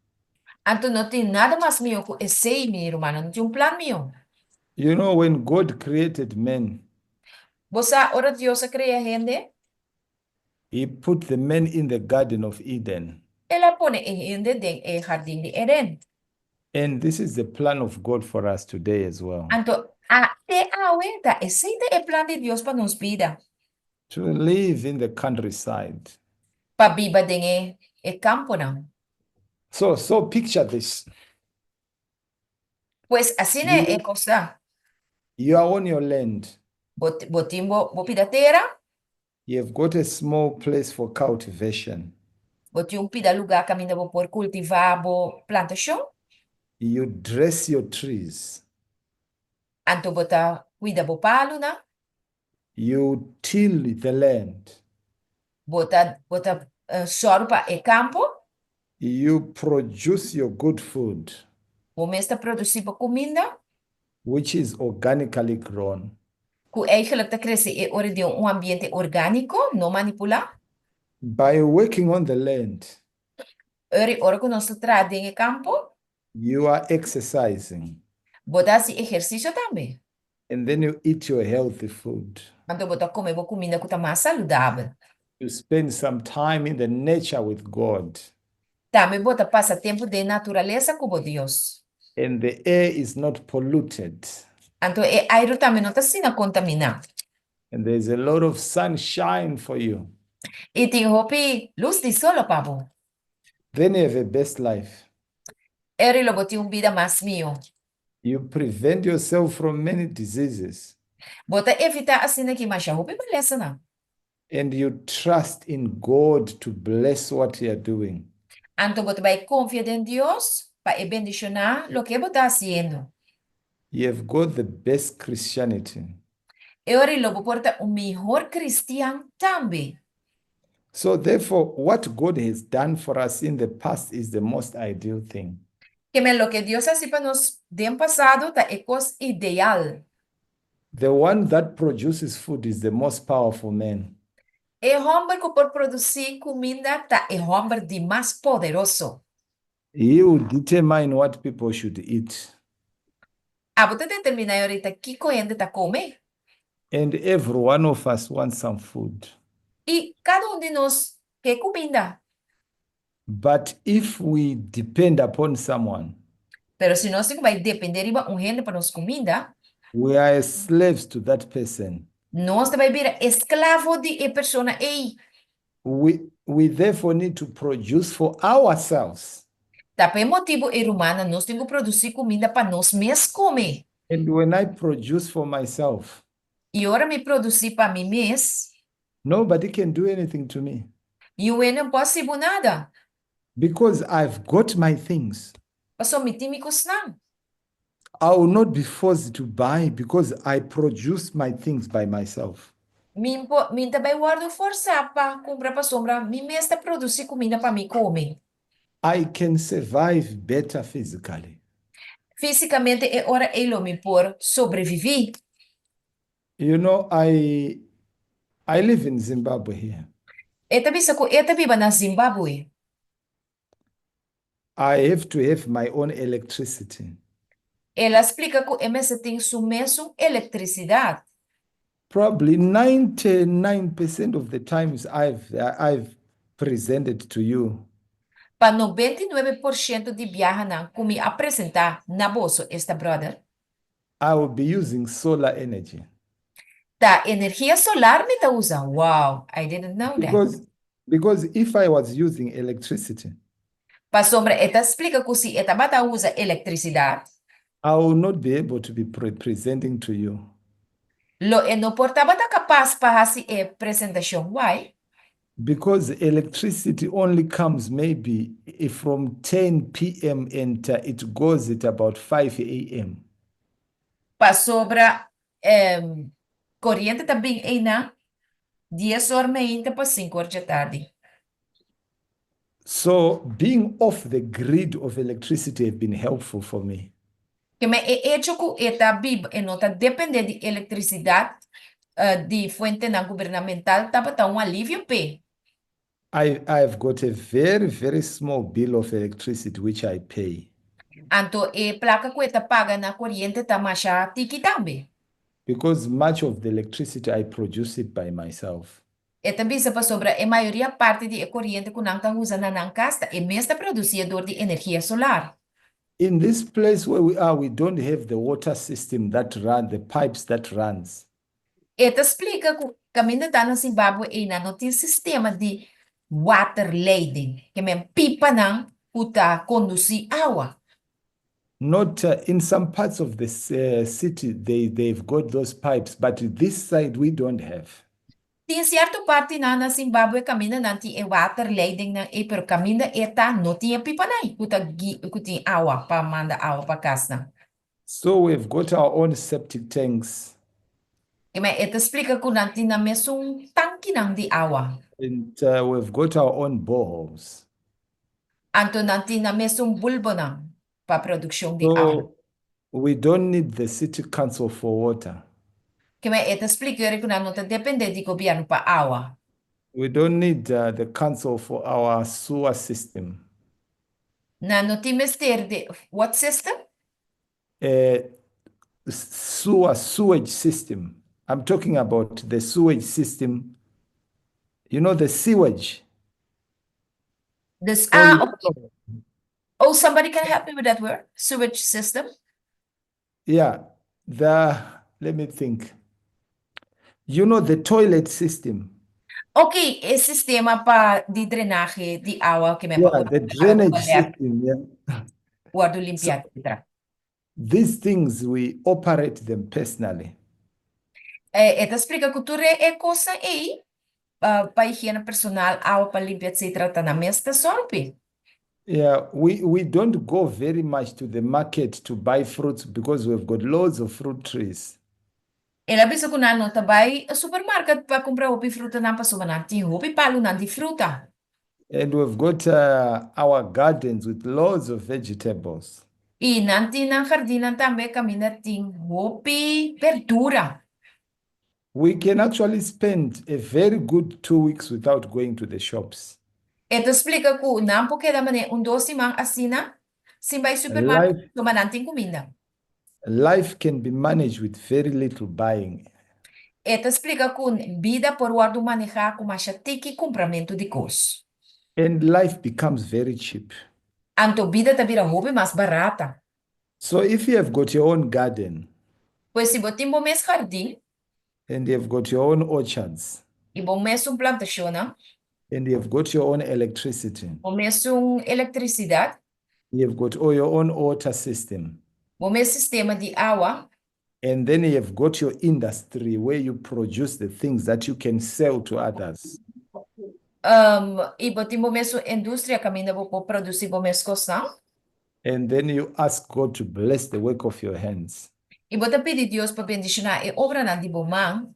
Anto no tin nada mas mihó ku esei, mi rumannan, no tin un plan mihó. You know, when God created man, Bo sa, ora Dios a krea hende, He put the man in the Garden of Eden. El a pone e hende den e Hardin di Eden. And this is the plan of God for us today as well. Anto, a te awe ta esei ta e plan di Dios pa nos bida. To live in the countryside. Pa biba den e e kamponan. So picture this. Pues asina e kos ta. You are on your land. Bo bo tin bo bo pida tera. You have got a small place for cultivation. Bo tin un pida lugá kaminda bo por kultivá bo plantashon. You dress your trees. Anto bo ta kuida bo palunan. You till the land. Bo ta bo ta sòru pa e kampo. You produce your good food. Bo mes ta produsí bo kuminda. Which is organically grown. Ku eigenlijk ta krese e ora den un ambiente orgániko, no manipulá. By working on the land. Ora i ora ku nos ta traha den e kampo. You are exercising. Bo ta hasi ehersisio tambe. And then you eat your healthy food. Anto bo ta kome bo kuminda ku ta mas saludabel. You spend some time in the nature with God. Tambe bo ta pasa tempu den naturalesa ku bo Dios. And the air is not polluted. Anto e airu tambe no ta asina kontaminá. And there is a lot of sunshine for you. I tin hopi lus di solo pa bo. Then you have a best life. Eri lo bo tin un bida mas mihó. You prevent yourself from many diseases. Bo ta evitá asina ki masha hopi malesanan. And you trust in God to bless what you are doing. Anto bo ta bai konfia den Dios pa e bendishoná loke bo ta hasiendo. You have got the best Christianity. E ora lo bo por ta un mihor kristian tambe. So therefore, what God has done for us in the past is the most ideal thing. Keme loke Dios a hasi pa nos den pasado ta e kos ideal. The one that produces food is the most powerful man. E hòmber ku por produsí kuminda ta e hòmber di mas poderoso. He will determine what people should eat. Abo ta determiná e orita kiko hende ta kome. And every one of us wants some food. I kada un di nos ke kuminda. But if we depend upon someone. Pero si nos tin ku bai dependé riba un hende pa nos kuminda. We are slaves to that person. Nos ta bai bira esklavo di e persona ei. We therefore need to produce for ourselves. Ta pa e motibu ei, rumannan, nos tin ku produsí kuminda pa nos mes kome. And when I produce for myself. I ora mi produsí pa mi mes. Nobody can do anything to me. Niun hende no por hasi bo nada. Because I've got my things. Pasobra mi tin mi kosnan. I will not be forced to buy because I produce my things by myself. Mi por, mi ta bai wòrdu forsá pa kumpra pasobra mi mes ta produsí kuminda pa mi kome. I can survive better physically. Físikamente e ora ei lo mi por sobreviví. You know, I live in Zimbabwe here. E ta bisa ku e ta biba na Zimbabwe. I have to have my own electricity. El a splika ku e mester tin su mesun elektrisidat. Probably 99% of the times I've presented to you. Pa 99% di biahanan ku mi a presentá na boso, esta brother. I will be using solar energy. Ta energia solar mi ta usa. Wow, I didn't know that. Because if I was using electricity. Pasobra e ta splika ku si e tabata usa elektrisidat, I will not be able to be presenting to you. Lo e no por tabata kapas pa hasi e presentashon. Why? Because electricity only comes maybe from 10 p.m. and it goes at about 5 a.m. Pasobra koriente ta bin einan 10 or mainta pa 5 or di tardi. So being off the grid of electricity have been helpful for me. Ke men e echo ku e ta biba e no ta dependé di elektrisidat di fuentenan gubernamental tabata un alivio p'e. I've got a very, very small bill of electricity which I pay. Anto e plaka ku e ta paga na koriente ta masha tiki tambe. Because much of the electricity, I produce it by myself. E ta bisa pasobra e mayoria parti di e koriente ku nan ta usa na nan kas ta e mes ta produsí dor di energia solar. In this place where we are, we don't have the water system that run, the pipes that runs. E ta splika ku kaminda ta na Zimbabwe ei nan no tin sistema di waterleiding, ke men pipanan ku ta kondusí awa. Not in some parts of the city, they've got those pipes, but this side we don't have. Tin sierto partinan na Zimbabwe kaminda nan tin e waterleidingnan ei, pero kaminda e ta no tin e pipanan ku ta ku tin awa pa manda awa pa kasnan. So we've got our own septic tanks. Ke men e ta splika ku nan tin nan mesun tankinan di awa. And we've got our own boreholes. Anto nan tin nan mesun bulbonan pa produkshon di awa. So we don't need the city council for water. Ke men e ta splika ku nan no ta dependé di gobièrnu pa awa. We don't need the council for our sewer system. Nan no tin mester di what system? Sewer, sewage system. I'm talking about the sewage system. You know the sewage. Dus, Oh, ah, you okay. Oh, somebody can help me with that word? Sewage system? Yeah, let me think. You know the toilet system. Ok, e sistema pa di drenahe di awa ke men Yeah, the drainage system. Yeah. Wòrdu limpiá, etc. These things, we operate them personally. E ta splika ku tur e kos ei pa higiena personal, awa pa limpia, etc. Ta nan mes ta sòru p'e. Yeah, we don't go very much to the market to buy fruits because we've got loads of fruit trees. El a bisa ku nan no ta bai supermarket pa kumpra hopi frutanan pasobra nan tin hopi palunan di fruta. And we've got our gardens with loads of vegetables. I nan tin nan hardinnan tambe kaminda tin hopi berdura. We can actually spend a very good 2 weeks without going to the shops. E ta splika ku nan por keda manera un 2 siman asina, sin bai supermarket, pasobra nan tin kuminda. Life can be managed with very little buying. E ta splika ku bida por wòrdu manehá ku masha tiki kumpramentu di kos. And life becomes very cheap. Anto bida ta bira hopi mas barata. So if you have got your own garden Pues si bo tin bo mes hardin, and you've got your own orchards i bo mes un plantashon, and you've got your own electricity, bo mes un elektrisidat, you've got all your own water system, bo mes sistema di awa, and then you've got your industry where you produce the things that you can sell to others. I bo tin bo mes industria kaminda bo por produsí bo mes kosnan. And then you ask God to bless the work of your hands. I bo ta pidi Dios pa bendishoná e obranan di bo man.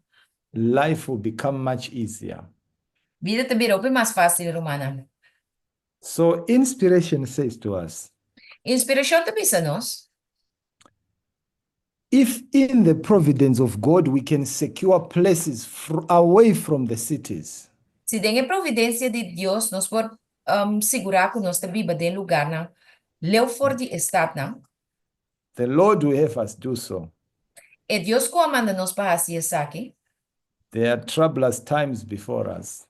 Life will become much easier. Bida ta bira mas fásil, rumannan. So inspiration says to us, Inspirashon ta bisa nos. If in the providence of God we can secure places away from the cities, Si den e providensia di Dios nos por sigurá ku nos ta biba den lugánan leu for di statnan, the Lord will have us do so. E Dios ku a manda nos pa hasi esaki, There are troublous times before us.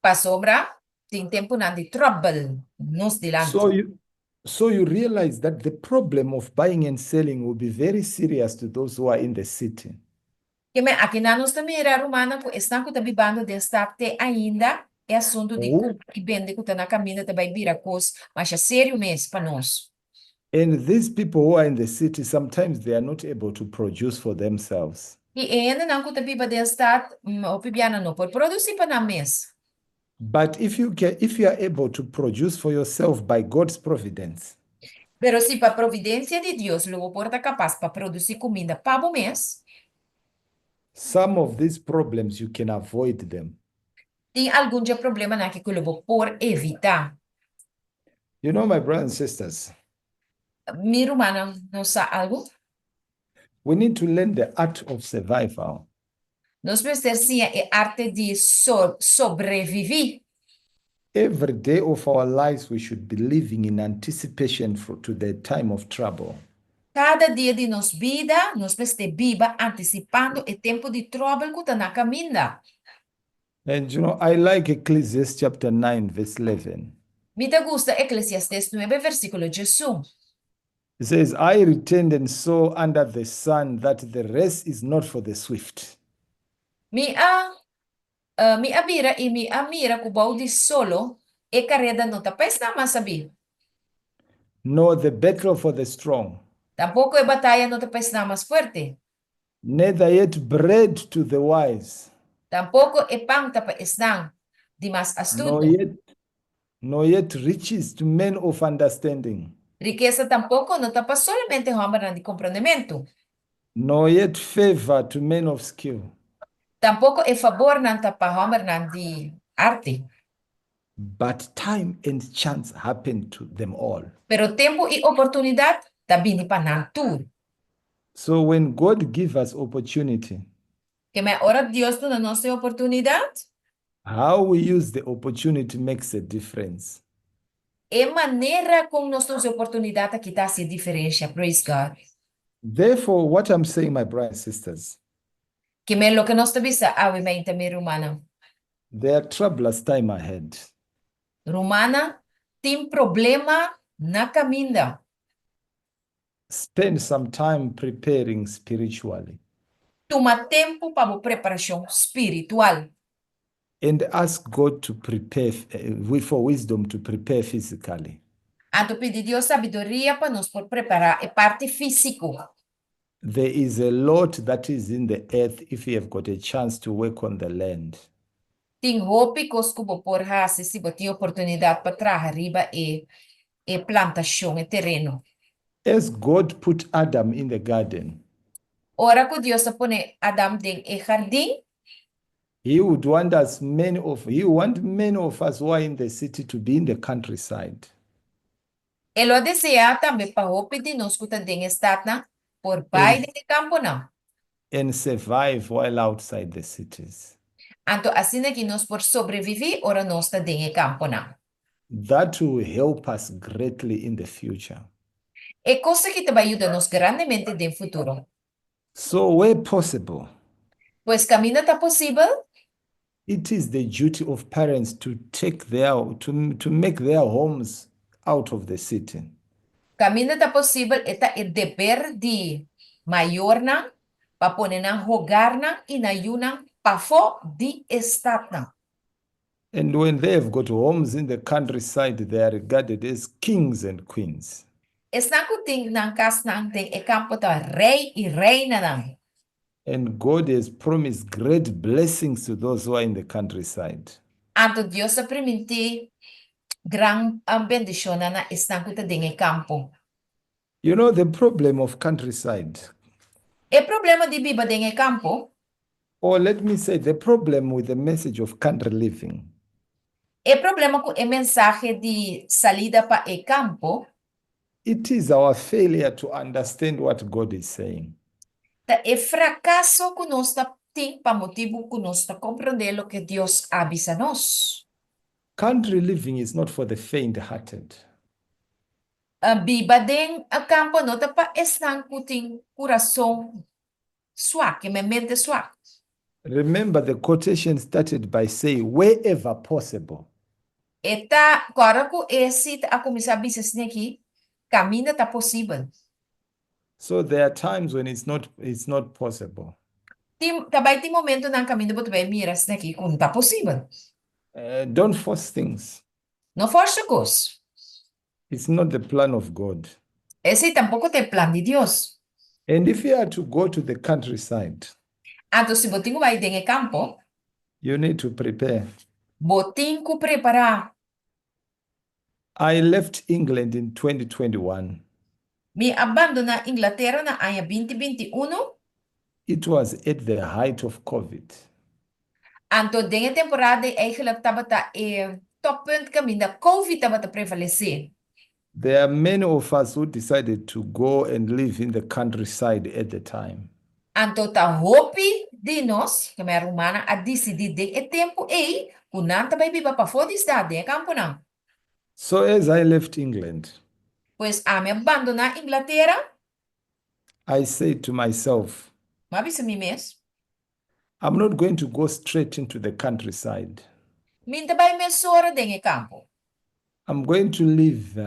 Pasobra tin tempunan di trouble nos dilanti. So you realize that the problem of buying and selling will be very serious to those who are in the city. Ke men akinan nos ta mira, rumannan, ku esnan ku ta bibando den stat ainda, E asuntu di kumpra i bende ku ta na kaminda ta bai bira kos masha serio mes pa nos. And these people who are in the city, sometimes they are not able to produce for themselves. I e hendenan ku ta biba den stat, hopi bianan no por produsí pa nan mes. But if you can, if you are able to produce for yourself by God's providence, Pero si pa providensia di Dios lo bo por ta kapas pa produsí kuminda pa bo mes, some of these problems you can avoid them. Tin algun dje problemanan aki ku lo bo por evitá. You know, my brothers and sisters, Mi rumannan, nos sa algu? We need to learn the art of survival. Nos mester siña e arte di sobreviví. Every day of our lives we should be living in anticipation for to the time of trouble. Kada dia di nos bida, nos mester biba antisipando e tempu di tròbel ku ta na kaminda. And you know, I like Ecclesiastes chapter 9, verse 11. Mi ta gusta Eklesiastes nuebe versíkulo diesun. It says, I returned and saw under the sun that the race is not for the swift. Mi a mi a bira i mi a mira ku bou di solo e kareda no ta pa esnan mas sabí. Nor the battle for the strong. Tampoko e bataya no ta pa esnan mas fuerte. Neither yet bread to the wise. Tampoko e pan ta pa esnan di mas astuto. Nor yet, nor yet riches to men of understanding. Rikesa tampoko no ta pa solamente hòmbernan di komprondementu. Nor yet favour to men of skill. Tampoko e fabornan ta pa hòmbernan di arte. But time and chance happen to them all. Pero tempu i oportunidat ta bini pa nan tur. So when God give us opportunity. Kemey ora Dios duna nos e oportunidat. How we use the opportunity makes a difference. E manera kon nos ta usa e oportunidat aki ta hasi e diferensha. Praise God. Therefore, what I'm saying, my brothers and sisters. Kemey loke nos ta bisa awe mainta, mi rumannan. There are troublous time ahead. Rumannan, tin problema na kaminda. Spend some time preparing spiritually. Tuma tempu pa bo preparashon spiritual. And ask God to prepare for wisdom to prepare physically. Anto pidi Dios sabiduria pa nos por prepará e parti físiko. There is a lot that is in the earth if you have got a chance to work on the land. Tin hopi kos ku bo por hasi si bo tin oportunidat pa traha riba e e plantashon, e tereno. As God put Adam in the garden. Ora ku Dios a pone Adam den e hardin. He would want us many of he want many of us who are in the city to be in the countryside. E lo a deseá tambe pa hopi di nos ku ta den e statnan por bai den e kamponan. And survive while outside the cities. Anto asina ki nos por sobreviví ora nos ta den e kamponan. That will help us greatly in the future. E kos aki ta bai yuda nos grandemente den futuro. So where possible. Pues kaminda ta posibel. It is the duty of parents to take their to to make their homes out of the city. Kaminda ta posibel e ta e deber di mayornan pa pone nan hogarnan i nan yunan pafó di e statnan. And when they have got homes in the countryside they are regarded as kings and queens. Esnan ku tin nan kasnan den e kampo ta rei i reinanan. And God has promised great blessings to those who are in the countryside. Anto Dios a primintí gran bendishonnan na esnan ku ta den e kampo. You know the problem of countryside. E problema di biba den e kampo. Or let me say the problem with the message of country living. E problema ku e mensahe di salida pa e kampo. It is our failure to understand what God is saying. Ta e frakaso ku nos ta tin pa motibu ku nos ta komprondé loke Dios a bisa nos. Country living is not for the faint hearted. Biba den kampo no ta pa esnan ku tin kurason swak, e mente swak. Remember the quotation started by say wherever possible. E ta kòrda ku e sita a kuminsá bisa asina aki, Kaminda ta posibel. So there are times when it's not it's not possible. Tin ta bai tin momentonan kaminda bo ta bai mira asina aki ku no ta posibel. Don't force things. No fòrsa kos. It's not the plan of God. Esei tampoko ta e plan di Dios. And if you are to go to the countryside, Anto si bo tin ku bai den e kampo, you need to prepare. Bo tin ku prepará. I left England in 2021. Mi a bandoná Inglatera na aña 2021. It was at the height of COVID. Anto den e temporada ei eigenlijk tabata e toppunt kaminda Covid tabata prevalesé. There are many of us who decided to go and live in the countryside at the time. Anto ta hopi di nos, ke men rumannan, a disidí den e tempu ei ku nan ta bai biba pafó di stat, den e kamponan. So as I left England, Pues ami a bandoná Inglatera. I said to myself, Mi a bisa mi mes. I'm not going to go straight into the countryside. Mi n'ta bai mesora den e kampo. I'm going to live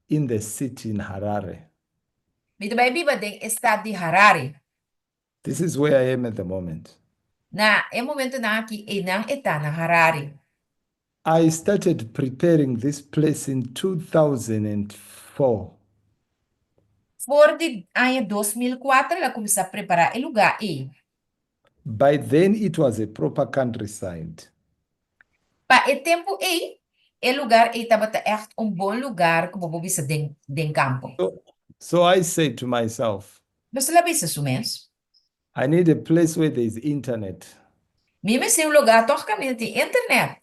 in the city in Harare. Mi ta bai biba den e stat di Harare. This is where I am at the moment. Na e momentonan aki einan e ta na Harare. I started preparing this place in 2004. For di aña 2004 el a kuminsá prepará e lugá ei. By then it was a proper countryside. Pa e tempu ei, e lugar ei tabata ègt un bon lugar ku bo por bisa den den kampo. So I said to myself. Nos el a bisa su mes. I need a place where there is internet. Mi mester un lugá tòg kaminda tin internet.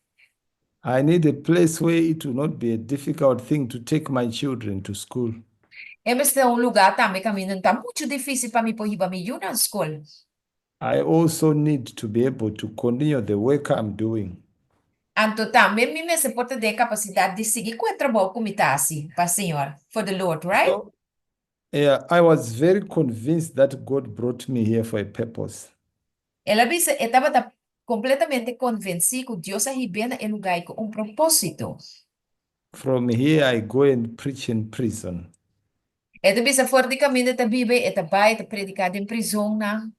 I need a place where it will not be a difficult thing to take my children to school. E mester un lugá tambe kaminda no ta muchu difísil pa mi por hiba mi yunan skol. I also need to be able to continue the work I'm doing. Anto tambe mi mester por ta den e kapasidat di sigui ku e trabou ku mi ta hasi pa Señor, for the Lord, right? So, yeah, I was very convinced that God brought me here for a purpose. El a bisa e tabata kompletamente konvensí ku Dios a hib'é na e lugá ei ku un propósito. From here I go and preach in prison. E ta bisa for di kaminda e ta biba ei, e ta bai e ta prediká den prizonnan.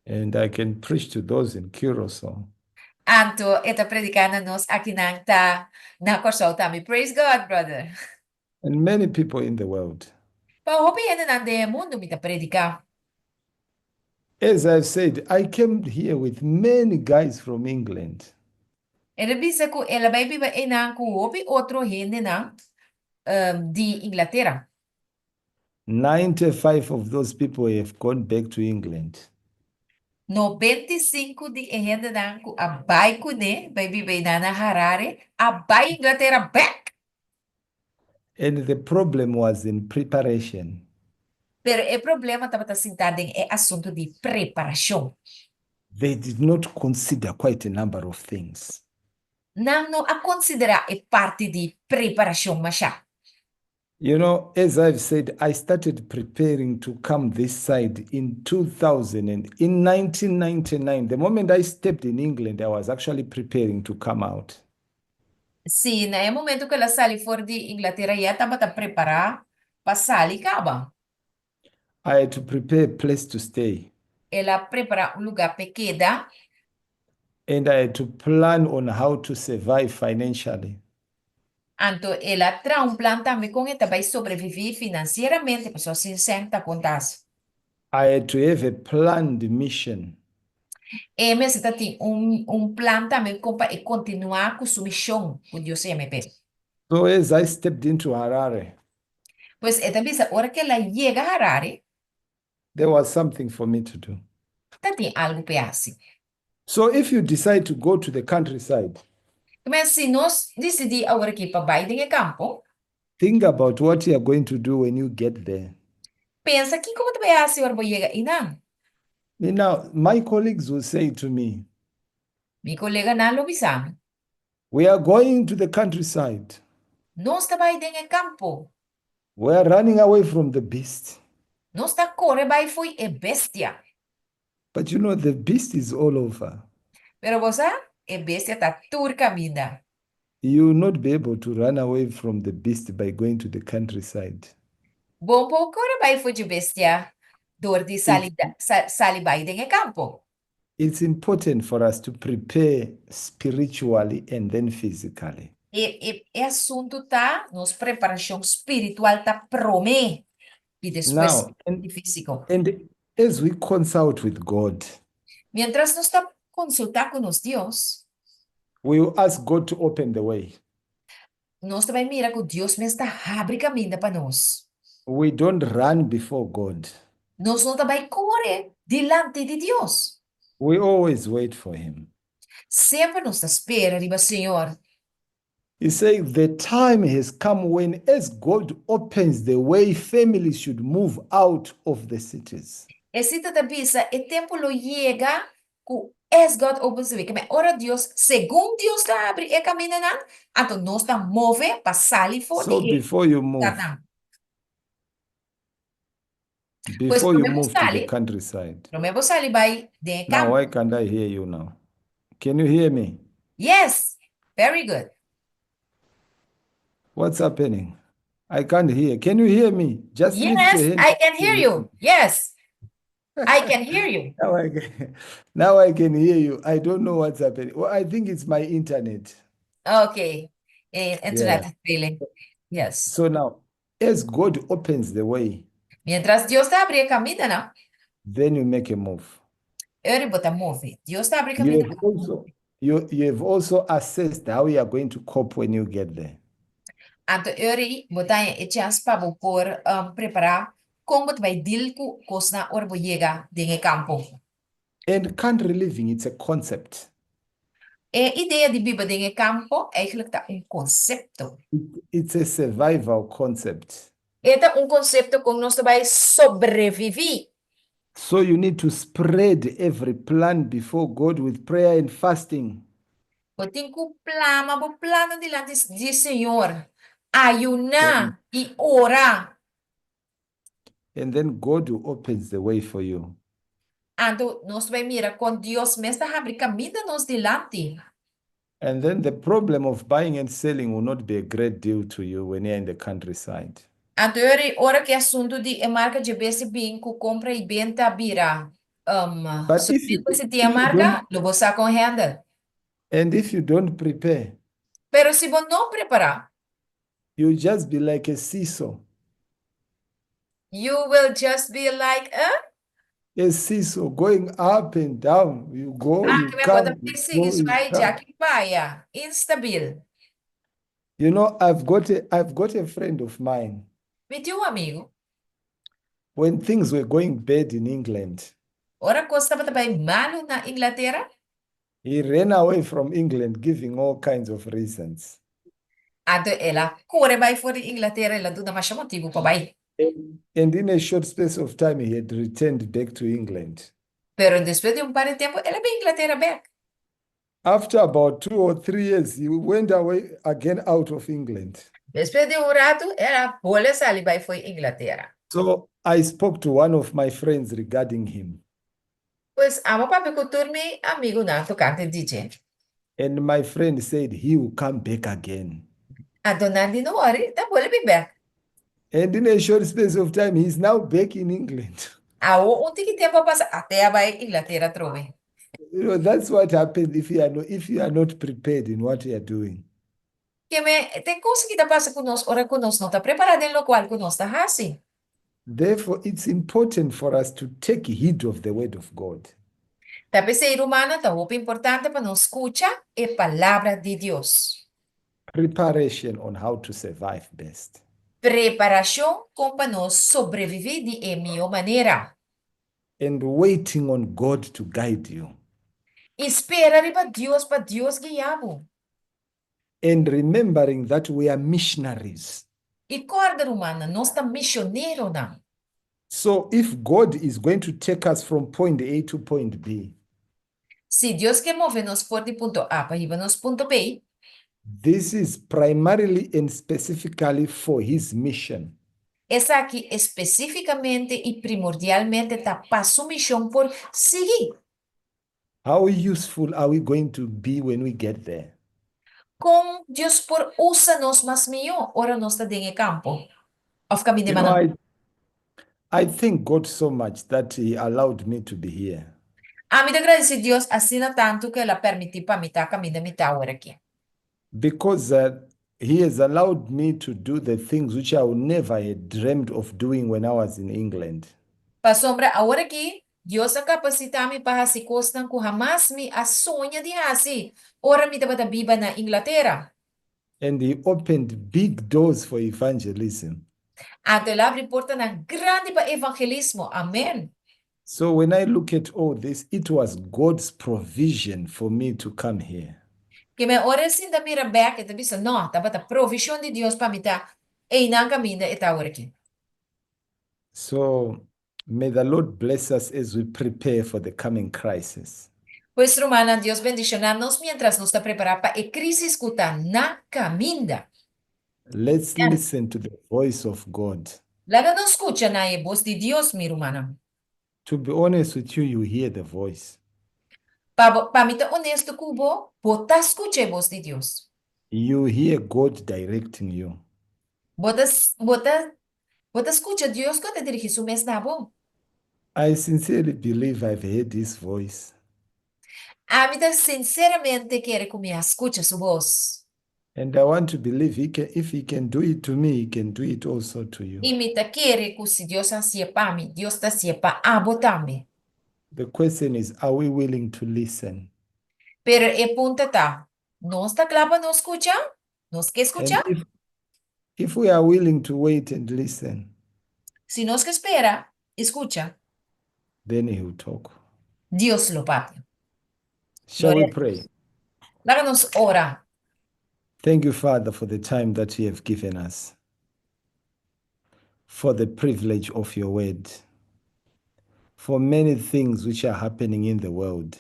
And I can preach to those in Curaçao. Anto e ta prediká na nos akinan ta na Kòrsou tambe. Praise God, brother. And many people in the world. Pa hopi hendenan den e mundu mi ta prediká. As I've said, I came here with many guys from England. El a bisa ku el a bai biba einan ku hopi otro hendenan di Inglatera. 95 of those people have gone back to England. 95 di e hendenan ku a bai kuné bai biba einan na Harare a bai Inglatera bèk. And the problem was in preparation. Pero e problema tabata sintá den e asuntu di preparashon. They did not consider quite a number of things. Nan no a konsiderá e parti di preparashon mashá. As I've said, I started preparing to come this side in 2000 and in 1999. The moment I stepped in England, I was actually preparing to come out. Sí, na e momento ku el a sali for di Inglatera ya tabata prepará pa sali kaba. I had to prepare a place to stay. El a prepará un lugá p'e keda. And I had to plan on how to survive financially. Anto el a traha un plan tambe kon e ta bai sobreviví finansieramente pasobra sin sèn ta kontas. I had to have a planned mission. E mester ta tin un un plan tambe kon pa e kontinuá ku su mishon ku Dios a yama e p'e. So as I stepped into Harare. Pues e ta bisa ora ku el a yega Harare. There was something for me to do. Ta tin algu p'e hasi. So if you decide to go to the countryside. Kmen si nos disidí awor aki pa bai den e kampo. Think about what you are going to do when you get there. Pensa kiko bo ta bai hasi ora bo yega einan. Now, my colleagues will say to me. Mi koleganan lo bisa mi. We are going to the countryside. Nos ta bai den e kampo. We are running away from the beast. Nos ta kore bai fo'i e bestia. But you know, the beast is all over. Pero bo sa, e bestia ta tur kaminda. You will not be able to run away from the beast by going to the countryside. Bo por kore bai fo'i dje bestia dor di sali sali bai den e kampo. It's important for us to prepare spiritually and then physically. E, e, e asuntu ta, nos preparashon spiritual ta promé i despues Now, and, di físiko. and as we consult with God, Mientras nos ta konsultá ku nos Dios, we will ask God to open the way. Nos ta bai mira ku Dios mes ta habri kaminda pa nos. We don't run before God. Nos no ta bai kore dilanti di Dios. We always wait for Him. Semper nos ta spera riba Señor. He said, The time has come when, as God opens the way, families should move out of the cities. E sita ta bisa, E tempu lo yega ku as God opens the way. Keme ora Dios, segun Dios ta habri e kamindanan, anto nos ta move pa sali for So di e before you move, lugarnan. Pues before you promé bo move to the sali, countryside. promé bo sali bai den e Now, kampo. why can't I hear you now? Can you hear me? Yes, very good. What's happening? I can't hear. Can you hear me? Just lift your Yes, hand. I can hear you. Yes, I can hear you. Now I can, now I can hear you. I don't know what's happening. Well, I think it's my internet. Okay. Internet Yeah. failing. Yes. So now, as God opens the way, Mientras Dios ta habri e kamindanan, then you make a move. e ora bo ta move. Dios ta habri You kaminda. have also you have also assessed how you are going to cope when you get there. Anto e ora ei bo ta haña e chèns pa bo por prepará kon bo ta bai deal ku kosnan ora bo yega den e kampo. And country living, it's a concept. E idea di biba den e kampo eigenlijk ta un konsepto. It's a survival concept. E ta un konsepto kon nos ta bai sobreviví. So you need to spread every plan before God with prayer and fasting. Bo tin ku plama bo plannan dilanti di Señor, ayuná i ora. And then God will opens the way for you. Anto nos ta bai mira kon Dios mes ta habri kaminda nos dilanti. And then the problem of buying and selling will not be a great deal to you when you're in the countryside. Anto e ora ei, ora ku e asuntu di e marka dje bes i bin ku kompra i benta bira um But if you, sufrido si tin e if you marka, don't, lo bo sa kon handle. and if you don't prepare, Pero si bo no prepará, you'll just be like a seesaw. You will just be like a. A seesaw going up and down. You go, Ah, you ke men bo ta come, you sigui go, you swai come. djaki paya, instabil. You know, I've got a friend of mine. Mi tin un amigu. When things were going bad in England, Ora kos tabata bai malu na Inglatera, he ran away from England, giving all kinds of reasons. Anto el a kore bai for di Inglatera, el a duna masha motibu pa bai. And in a short space of time, he had returned back to England. Pero despues di un par di tempu, el a bin Inglatera bèk. After about 2 or 3 years, he went away again out of England. Despues di un ratu, el a bolbe sali bai fo'i Inglatera. So I spoke to one of my friends regarding him. Pues ami a papia ku tur mi amigunan tokante di dje. And my friend said he will come back again. Anto nan di, no worry, e ta bolbe bin bèk. And in a short space of time, he's now back in England. Awor un tiki tempu a pasa, at'é a bai Inglatera atrobe. That's what happens if you are not prepared in what you are doing. Ke men ta e kos ku ta pasa ku nos ora ku nos no ta prepará den lokual ku nos ta hasi. Therefore, it's important for us to take heed of the word of God. Ta p'esei, rumannan, ta hopi importante pa nos skucha e palabra di Dios. Preparation on how to survive best. Preparashon kon pa nos sobreviví di e mihó manera. And waiting on God to guide you. I spera riba Dios pa Dios guia bo. And remembering that we are missionaries. I kòrda, rumannan, nos ta misioneronan. So if God is going to take us from point A to point B, Si Dios ke move nos for di punto A pa hiba nos punto B, this is primarily and specifically for his mission. Esaki espesífikamente i primordialmente ta pa su mishon por sigui. How useful are we going to be when we get there? Kon Dios por usa nos mas mihó ora nos ta den e kampo òf kaminda You know, manan. I thank God so much that He allowed me to be here. Ami ta gradisí Dios asina tantu ku el a permití pa mi ta kaminda mi ta awor aki. Because He has allowed me to do the things which I would never had dreamed of doing when I was in England. Pasobra awor aki, Dios a kapasitá mi pa hasi kosnan ku hamas mi a soña di hasi ora mi tabata biba na Inglatera. And He opened big doors for evangelism. Anto el a abri portanan grandi pa evangelismo. Amen. So when I look at all this, it was God's provision for me to come here. Ke men ora e sinta mira bek, e ta bisa, No, tabata provishon di Dios pa mi ta einan kaminda e ta awor aki. So may the Lord bless us as we prepare for the coming crisis. Pues rumannan, Dios bendishoná nos miéntras nos ta prepará pa e krísis ku ta na kaminda. Let's listen to the voice of God. Laga nos skucha na e bos di Dios, mi rumannan. To be honest with you, you hear the voice. Pa bo, pa mi ta honesto ku bo, bo ta skucha e bos di Dios. You hear God directing you. Bo ta, bo ta, bo ta skucha Dios ku ta dirigí su mes na bo. I sincerely believe I've heard his voice. Ami ta sinseramente kere ku mi a skucha su bos. And I want to believe he can, if he can do it to me, he can do it also to you. I mi ta kere ku si Dios a hasié pa mi, Dios ta hasié pa abo tambe. The question is, are we willing to listen? Pero e punta ta, nos ta kla pa nos skucha? Nos ke And skucha? if we are willing to wait and listen, Si nos ke spera i skucha, then he will talk. Dios lo papia. Shall Gloria we a pray? Dios. Laga nos ora. Thank you, Father, for the time that you have given us, for the privilege of your word, for many things which are happening in the world.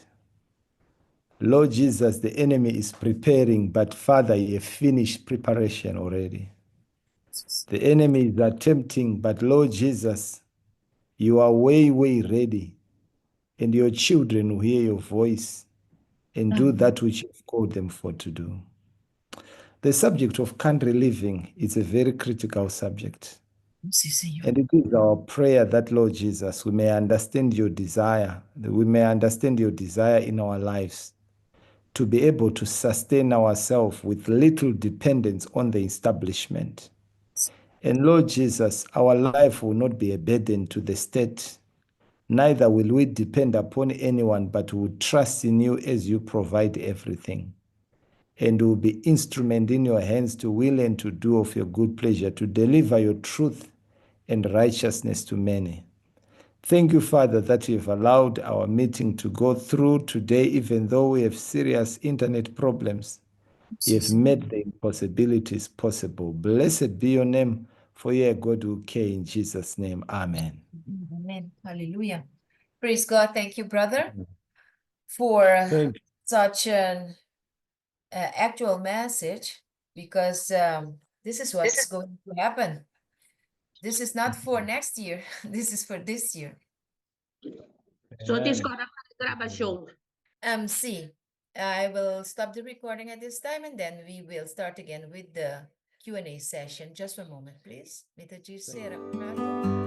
Lord Jesus, the enemy is preparing, but Father, you have finished preparation already. The enemy is attempting, but Lord Jesus, you are way, way ready. And your children will hear your voice and do that which you've called them for to do. The subject of country living is a very critical subject. Sí, Señor. And it is our prayer that, Lord Jesus, we may understand your desire, that we may understand your desire in our lives to be able to sustain ourselves with little dependence on the establishment. And Lord Jesus, our life will not be a burden to the state, neither will we depend upon anyone, but will trust in you as you provide everything. And will be instrument in your hands to will and to do of your good pleasure, to deliver your truth and righteousness to many. Thank you, Father, that you have allowed our meeting to go through today, even though we have serious internet problems. You have made the impossibilities possible. Blessed be your name, for you are God who care in Jesus' name. Amen. Amen. Hallelujah. Praise God. Thank you, brother, for Thank you. such an actual message because this is what's going to happen. This is not for next year. This is for this year. So Amen. discorda grabashon. See, I will stop the recording at this time and then we will start again with the Q&A session. Just one moment, please. Mi ta sera.